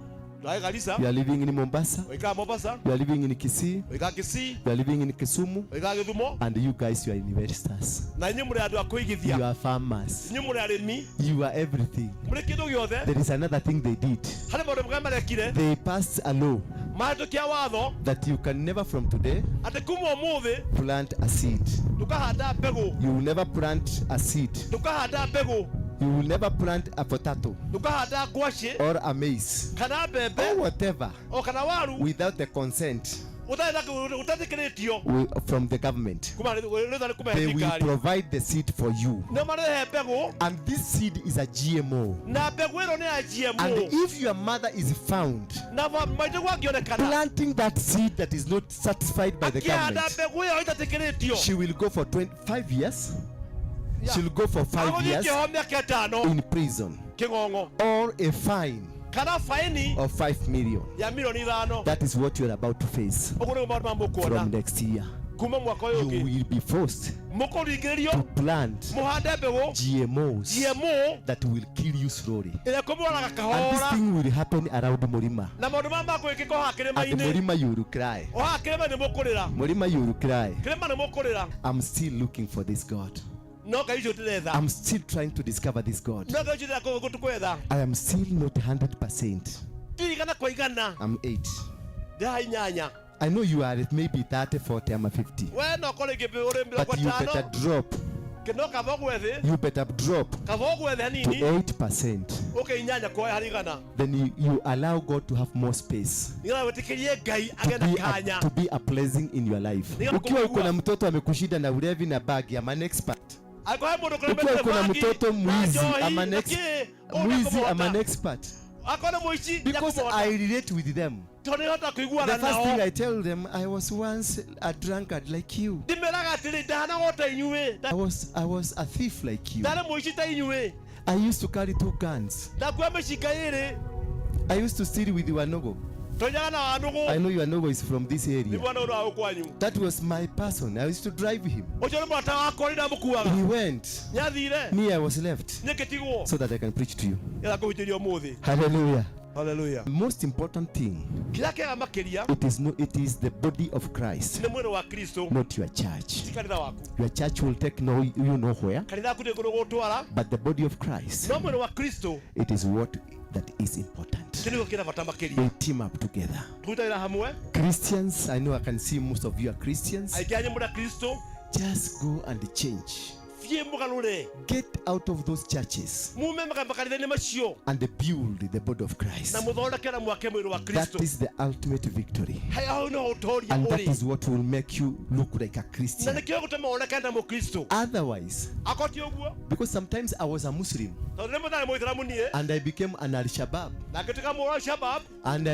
Ndũraĩ Garissa, you are living in Mombasa, ũikara Mombasa, you are living in Kisii, ũikara Kisii, you are living in Kisumu, ũikara Gĩthumo, and you guys, you are investors. na inyuĩ mũrĩ andũ a You kũigithia. are farmers. Inyuĩ mũrĩ arĩmi, You are everything. mũrĩ kĩndũ gĩothe. There is another thing they did. Harĩ maũndũ marĩa marekire, They passed a law mahĩtũkia watho that you can never from today atĩ kuma ũmũthĩ plant a seed. ndũkahanda mbegũ, You will never plant a seed. ndũkahanda mbegũ, You will never plant a potato ndũkahanda ngwacĩ or a maize kana mbembe or whatever o kana waru without the consent ũtetĩkĩrĩtio from the government. kuma rĩtha nĩ kuma They will thirikari. provide the seed for you. Nĩ marehe mbegũ, And this seed is a GMO. na mbegũ ĩno nĩ ya And GMO, if your mother is found na maitũ gwangĩonekana planting that seed that is not satisfied by the akĩhanda government, mbegũ ĩyo ĩtetĩkĩrĩtio, she will go for 25 years. She'll go for 5 agũthiĩ years kĩoho mĩaka ĩtano in prison kĩng'ong'o or a fine kana faini of 5 million. ya milioni 5. That is what you're about to face Ũguo nĩguo maũndũ maya mũkuona from next year. kuma mwaka ũyũ You ũngĩ. will be forced Mũkũringĩrĩrio to plant mũhande mbegũ GMOs GMO that will kill you slowly. ĩrĩa kũmũraga And this kahora, thing will happen around Murima. na maũndũ maya makũĩkĩka o haha At kĩrĩma-inĩ. Murima, you will cry. O haha kĩrĩma-inĩ mũkũrĩra. Murima, you will cry. Kĩrĩma nĩ mũkũrĩra. I'm still looking for this God. No Ngai ũcio ndĩretha. I'm still trying to discover this God. No Ngai ũcio ndĩrenda kwetha. I am still not 100%. Ti igana kwa igana. I'm 8. Ndĩ haha 8. I know you are at maybe 30, 40, I'm a 50. We no ũkorwo rĩngĩ ũrĩ mĩrongo But you better ĩtano. drop. No kaba ũgwe thĩ. You better drop Kaba ũgwe thĩ to hanini. 8%. Ũke 8 kwa harĩ igana. Then you allow God to have more space. Nĩgetha wĩtĩkĩrie Ngai agĩe To na be, kanya. a, to be a blessing in your life. Nĩgetha Ukiwa uko kũmũigua. na mtoto amekushinda na ulevi na bagi, I'm an expert. Angĩkorwo he mũndũ Ukiwa ũkũremete uko na bangi, mtoto na mwizi, njohi, I'm an na ex kĩ, ũũ mwizi, I'm nĩekũmũhota. an expert. Akorwo nĩ mũici, Because nĩekũmũhota. I relate with them. Tondũ nĩhota kũiguana The first thing nao. I tell them, I was once a drunkard like you. Ndĩmeraga atĩrĩ, ndahanaga o ta inyuĩ. I was a thief like you. Ndarĩ mũici ta inyuĩ. I used to carry 2 guns. Ndakua mĩcinga ĩĩrĩ. I used to steal with Wanogo. Tũnyaga na Wanũgũ. I know Wanogo is from this Nĩ area. mwana ũrĩa wa kwanyu. That was my person. I used to drive him. Ũcio nĩ mũrata wakwa rĩrĩa ndamũkuaga. He went. Nĩathire. Me, I was left. Niĩ ngĩtigwo. So that I can preach to you. Nĩgetha ngũhunjĩrie ũmũthĩ. Hallelujah. Hallelujah. Most important thing, Kĩrĩa kĩega makĩria it is the body of Christ, nĩ mwĩrĩ wa Kristo, not your church. ti kanitha waku. Your church will take no you nowhere, Kanitha waku ndĩ gũgũtwara, but the body of Christ, no mwĩrĩ wa Kristo it is what that is important. kĩ nĩguo kĩna bata makĩria. We team up together. Tũrutagĩra hamwe. Christians, I know I can see most of you are Christians. Aingĩ anyu mũrĩ a Kristo. Just go and change. Thiĩ mũgarũre. Get out of those churches Mume makanitha-inĩ macio. and build the body of Christ. Na mũthondeke na mwake mwĩrĩ wa That Kristo. is the ultimate victory. Hau nĩho ũtoria And that ũrĩ. is what will make you look like a Na Christian. nĩkĩo gũtũma wonekane ta mũkristo. Otherwise, Akorwo ti ũguo, because sometimes I was a Muslim tondũ rĩmwe ndarĩ mũithĩramu niĩ, and I became an Al-Shabaab. na ngĩtuĩka mũrũ wa Shabab, And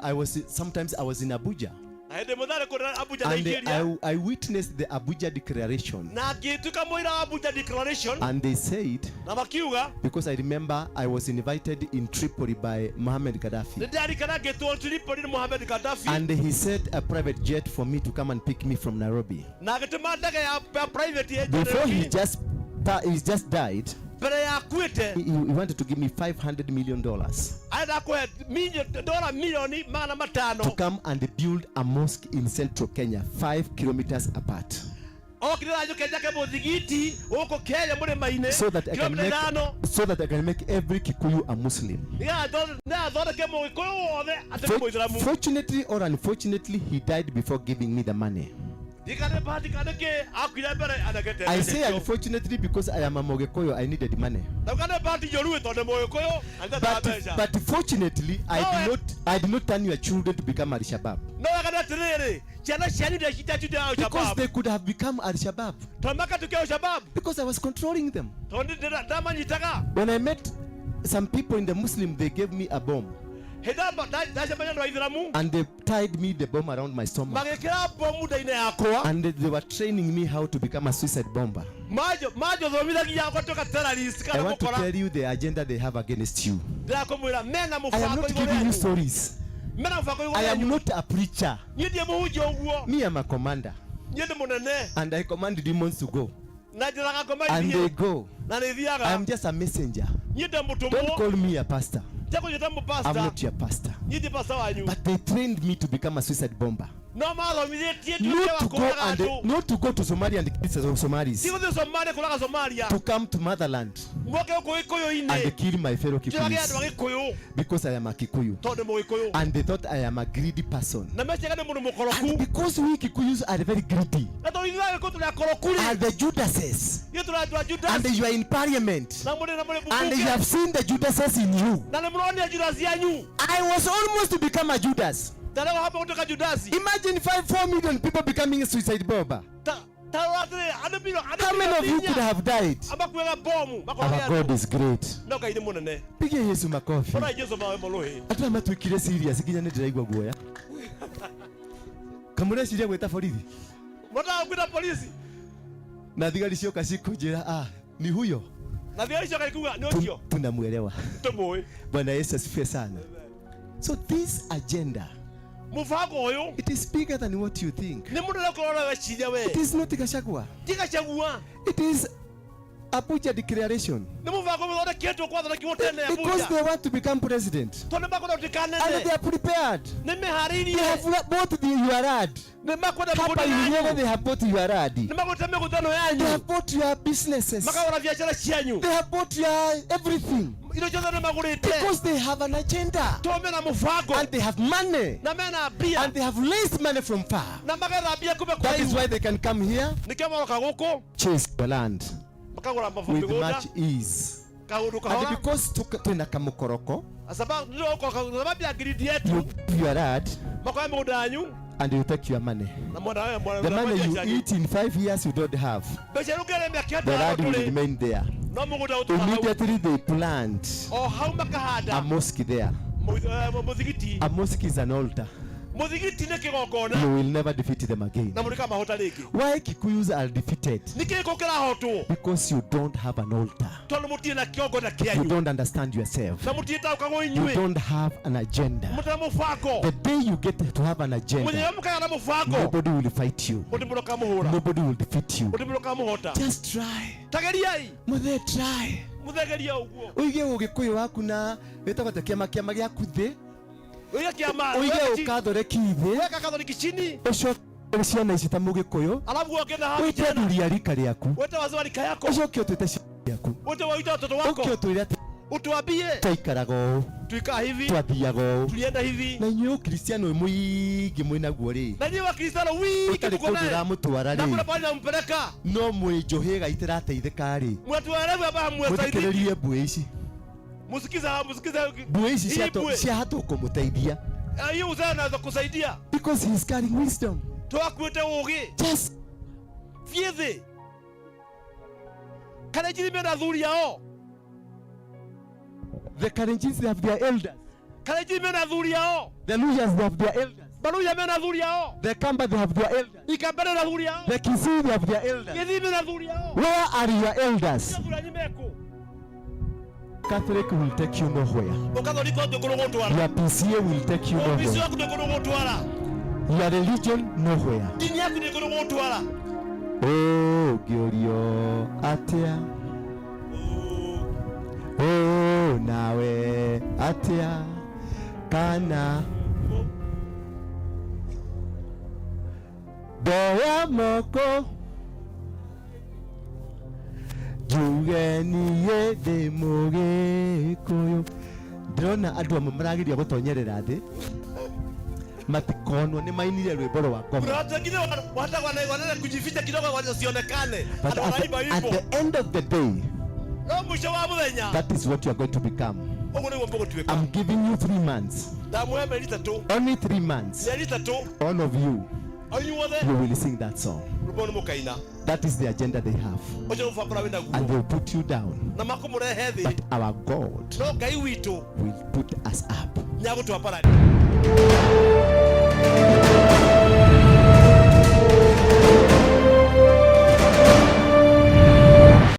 I was sometimes I was in Abuja. na hĩndĩ ĩmwe ndarĩ kũrĩa Abuja, And Nigeria, I witnessed the Abuja Declaration. na ngĩtuĩka mũira wa Abuja Declaration, And they said, na makiuga, because I remember I was invited in Tripoli by Mohammed Gaddafi. nĩ ndarikana ngĩtwo Tripoli nĩ Mohamed Gaddafi, And he sent a private jet for me to come and pick me from Nairobi. na agĩtũma ndege ya private ya Before he Nairobi. just died, mbere ya akuĩte, he wanted to give me $500 million arenda kũhe dola milioni magana matano to come and build a mosque in central Kenya, 5 kilometers apart. Okire njũke njake mũthigiti gũkũ Kenya mũrĩma-inĩ So that I can kilomita make, 5, so that I can make every Kikuyu a Muslim. nĩgetha thondeke mũgĩkũyũ wothe atuĩke mũithĩramu. Fortunately or unfortunately, he died before giving me the money. Ndikane bahati kana kĩ, akuire mbere anegete I mbeca say icio. unfortunately because I am a Mogĩkũyũ, I needed money. Ndauga nĩ bahati njũru tondũ nĩ mũgĩkũyũ na nĩndendaga mbeca. But fortunately, No, I did not, I did not turn your children to become Al-Shabaab. No wega nĩ atĩrĩrĩ, ciana cianyu ndacituĩkĩte Because Al-Shabaab. they could have become Al-Shabaab. Tondũ magatuĩka Al-Shabaab. Because I was controlling them. Tondũ ndamanyitaga. When I met some people in the Muslim, they gave me a bomb. Hĩndĩ ĩrĩa ndacemania na andũ a Ithĩramu, And they tied me the bomb around my stomach. Magĩkĩra bomu nda-inĩ yakwa. And they were training me how to become a suicide bomber. Manjothomithagia gũtuĩka terrorist I kana want to mũkora. tell you the agenda they have against you. Ndĩrakũmwĩra mena I am mũbango not igũrũ giving you yanyu. stories. Mena mũbango igũrũ I am yanyu. not a preacher. Niĩ ndiĩ mũhunjia ũguo. Me, I'm a commander. Niĩ ndĩ mũnene. And I command demons to go. Na njĩraga ngoma And they ithiĩ. go. Na nĩ ithiaga. I am just a messenger. Niĩ ndĩ Don't mũtũmwo. call me a pastor. Ndekũnjĩta I'm mũpasta. not your pastor. Niĩ ndi pastor wanyu. But they trained me to become a suicide bomber. No mathomithĩtie nduĩke Not wa to go kũũraga and andũ. not to go to Somalia and kill some Somalis. Ti gũthiĩ Somalia kũraga Somalia. To come to motherland Moke gũkũ Gĩkũyũ-inĩ. and kill my fellow Njũrage andũ a Kikuyus. Gĩkũyũ. Because I am a Kikuyu. Tondũ Mũgĩkũyũ. And they thought I am a greedy person. Na meciaga nĩ mũndũ And mũkoroku. because we Kikuyus are very greedy, Na tondũ ithuĩ Agĩkũyũ tũrĩ akoroku rĩ. are the Judases. Ithuĩ tũrĩ andũ a Judas. And you are in parliament. Na mũrĩ na mũrĩ And you mbunge. have seen the Judases in you. Na nĩ mũronire Judas yanyu. I was almost to become a Judas. Ndarĩ hapa gũtuĩka Judas. Imagine 4 million people becoming a suicide bomber. Ta rora atĩrĩrĩ, andũ milioni How many of you could inya have died? makuaga bomu makoraga Our andũ. God is great. No Ngai nĩ mũnene. Pigia Yesu makofi. Ona Jesu mawe mũrũhĩ. Andũ aya matuĩkire serious nginya nĩ ndĩraigua guoya. Kamũreciria gwĩta borithi. Mũrataga gwĩta polisi. Na thigari cioka cikũnjĩra, ah, ni huyo. Na thigari cioka ikuga nĩ ũcio. Tunamwelewa. Tũmũĩ. Bwana Yesu asifiwe sana. So this agenda, Mũbango ũyũ it is bigger than what you think. nĩ mũnene ũkorwo weciria we. It is not Gachagua. Ti Gachagua. It is Abuja declaration. Nĩ mũbango ũthondeketwo gwathondekirwo tene Because Abuja. they want to become president. Tondũ nĩmakwenda gũtuĩka And anene. they are prepared. Nĩ meharĩirie. They have bought the URAD. Nĩ makwenda Hapa mĩgũnda Iriaga yanyu. they have bought URAD. Nĩ magũrĩte mĩgũnda ĩno They yanyu. have bought your businesses. Makagũra biacara cianyu. They have bought your everything. Indo ciothe nĩ magũrĩte. Because they have an agenda. Tondũ mena mũbango. And they have money. Na mena mbia. And they have raised money from far. Na magetha mbia kuma That is kũraihu. why they can come here, Nĩkĩo maroka gũkũ. chase your land Makagũra with mĩgũnda. much ease. Kaũndũ And kahora. because twina kamukoroko, Sababu ya greed you yetu. give your land Makoya mĩgũnda yanyu. and you take your money. Na mwenda wewe mwana The money you eat in 5 years you don't have. Mbeca iria ũngĩrĩa mĩaka The land ĩtano will tũrĩ. remain there. No mũgũnda ũtũũraga hau. Immediately they plant O hau makahanda. a mosque there. Mũthigiti. A mosque is an altar. Mũthigiti nĩ kĩgongona. You will never defeat them again. Na mũtikamahota rĩngĩ. Why Kikuyus are defeated? Nĩkĩ gĩkũ kĩrahotwo? Because you don't have an altar. Tondũ mũtirĩ na kĩgongona You kĩanyu. don't understand yourself. Na mũtiĩtaũkagwo You inyuĩ. don't have an agenda. Mũtirĩ na mũbango. The day you get to have an agenda, Mũthenya mũkagĩa na mũbango. nobody will fight you. Gũtirĩ mũndũ ũkamũhũra. Nobody will defeat you. Gũtirĩ mũndũ ũkamũhota. Just try. Ta geriai. Muthe try. Mũthegerie ũguo. Uige ũgĩkũyũ waku na wĩtagwo atĩa kĩama kĩama gĩaku thĩ. Uige kĩama. Uige ũkathoreki thĩ. Weka Katholiki chini. Ũcoke ciana ici ta mũgĩkũyũ. Alafu uoke na hao Wĩte vijana. athuri a rika rĩaku. Wete wazee wa rika yako. Ũcoke ũtwĩte ciana ciaku. Wete waite watoto wako. Ũke ũtwĩre atĩ Utuambie. twaikaraga ũũ, Tuikaa hivi. twathiaga ũũ. Tulienda hivi. Na inyuĩ ũkristiano ũyũ mũingĩ mwĩnaguo rĩ, Na nyinyi Wakristiano wingi ũtarĩ mko kũndũ naye. ũramũtwara Na kuna rĩ, pahali nampeleka. no mwĩ njũhĩga itĩrateithĩka rĩ, Mnatuelewa hapa hamwesaidiki. mũthikĩrĩrie mbuĩ ici. Musikiza, musikiza. Mbuĩ ici Hii mbwe. ciahota kũmũteithia. Hii uzee anaweza kusaidia. Because he is carrying wisdom. Twakuĩte ũũgĩ. Just Thiĩ thĩ. Kalenjin mena athuri ao. The Kalenjins, they have their elders. Kalenjin mena athuri ao. The Luhyas, they have their elders. Baluhya mena athuri ao. The Kamba, they have their elders. Ikamba mena athuri ao. The Kisii, they have their elders. Gĩthii mena athuri ao. Where are your elders? Athuri anyu mekũ? Catholic will take you nowhere. Ũkatholika ndũkũrũgũtwara. Your PCA will take you Ofisi nowhere. waku ndũkũrũgũtwara. Your religion nowhere. Dini yaku ndĩkũrũgũtwara. Oh, ngĩũrio atĩa? Oh, nawe atĩa? Kana ndoya moko njuge niĩ ndĩ mũgĩkũyũ. Ndĩrona andũ amwe marageria gũtonyerera thĩ matikonwo nĩ mainire rwĩmbo rwa ngoma. Kuna watu wengine hata wanaenda kujificha kidogo wasionekane. But Hata wanaimba at wimbo. the end of the day, No mwisho wa mũthenya. that is what you are going to become. Ũguo nĩguo mũgũtuĩka. I'm giving you 3 months. Ndamũhe mĩeri 3. Only 3 months. Mĩeri 3. All of you, O inyuothe, you will sing that song. Rwĩmbo nĩ mũkaina. That is the agenda they have. Ũcio nĩ mũbango ũrĩa wĩnaguo. And they'll put you down. Na makũmũrehe thĩ. But our God No Ngai witũ will put us up. nĩagũtwambararia.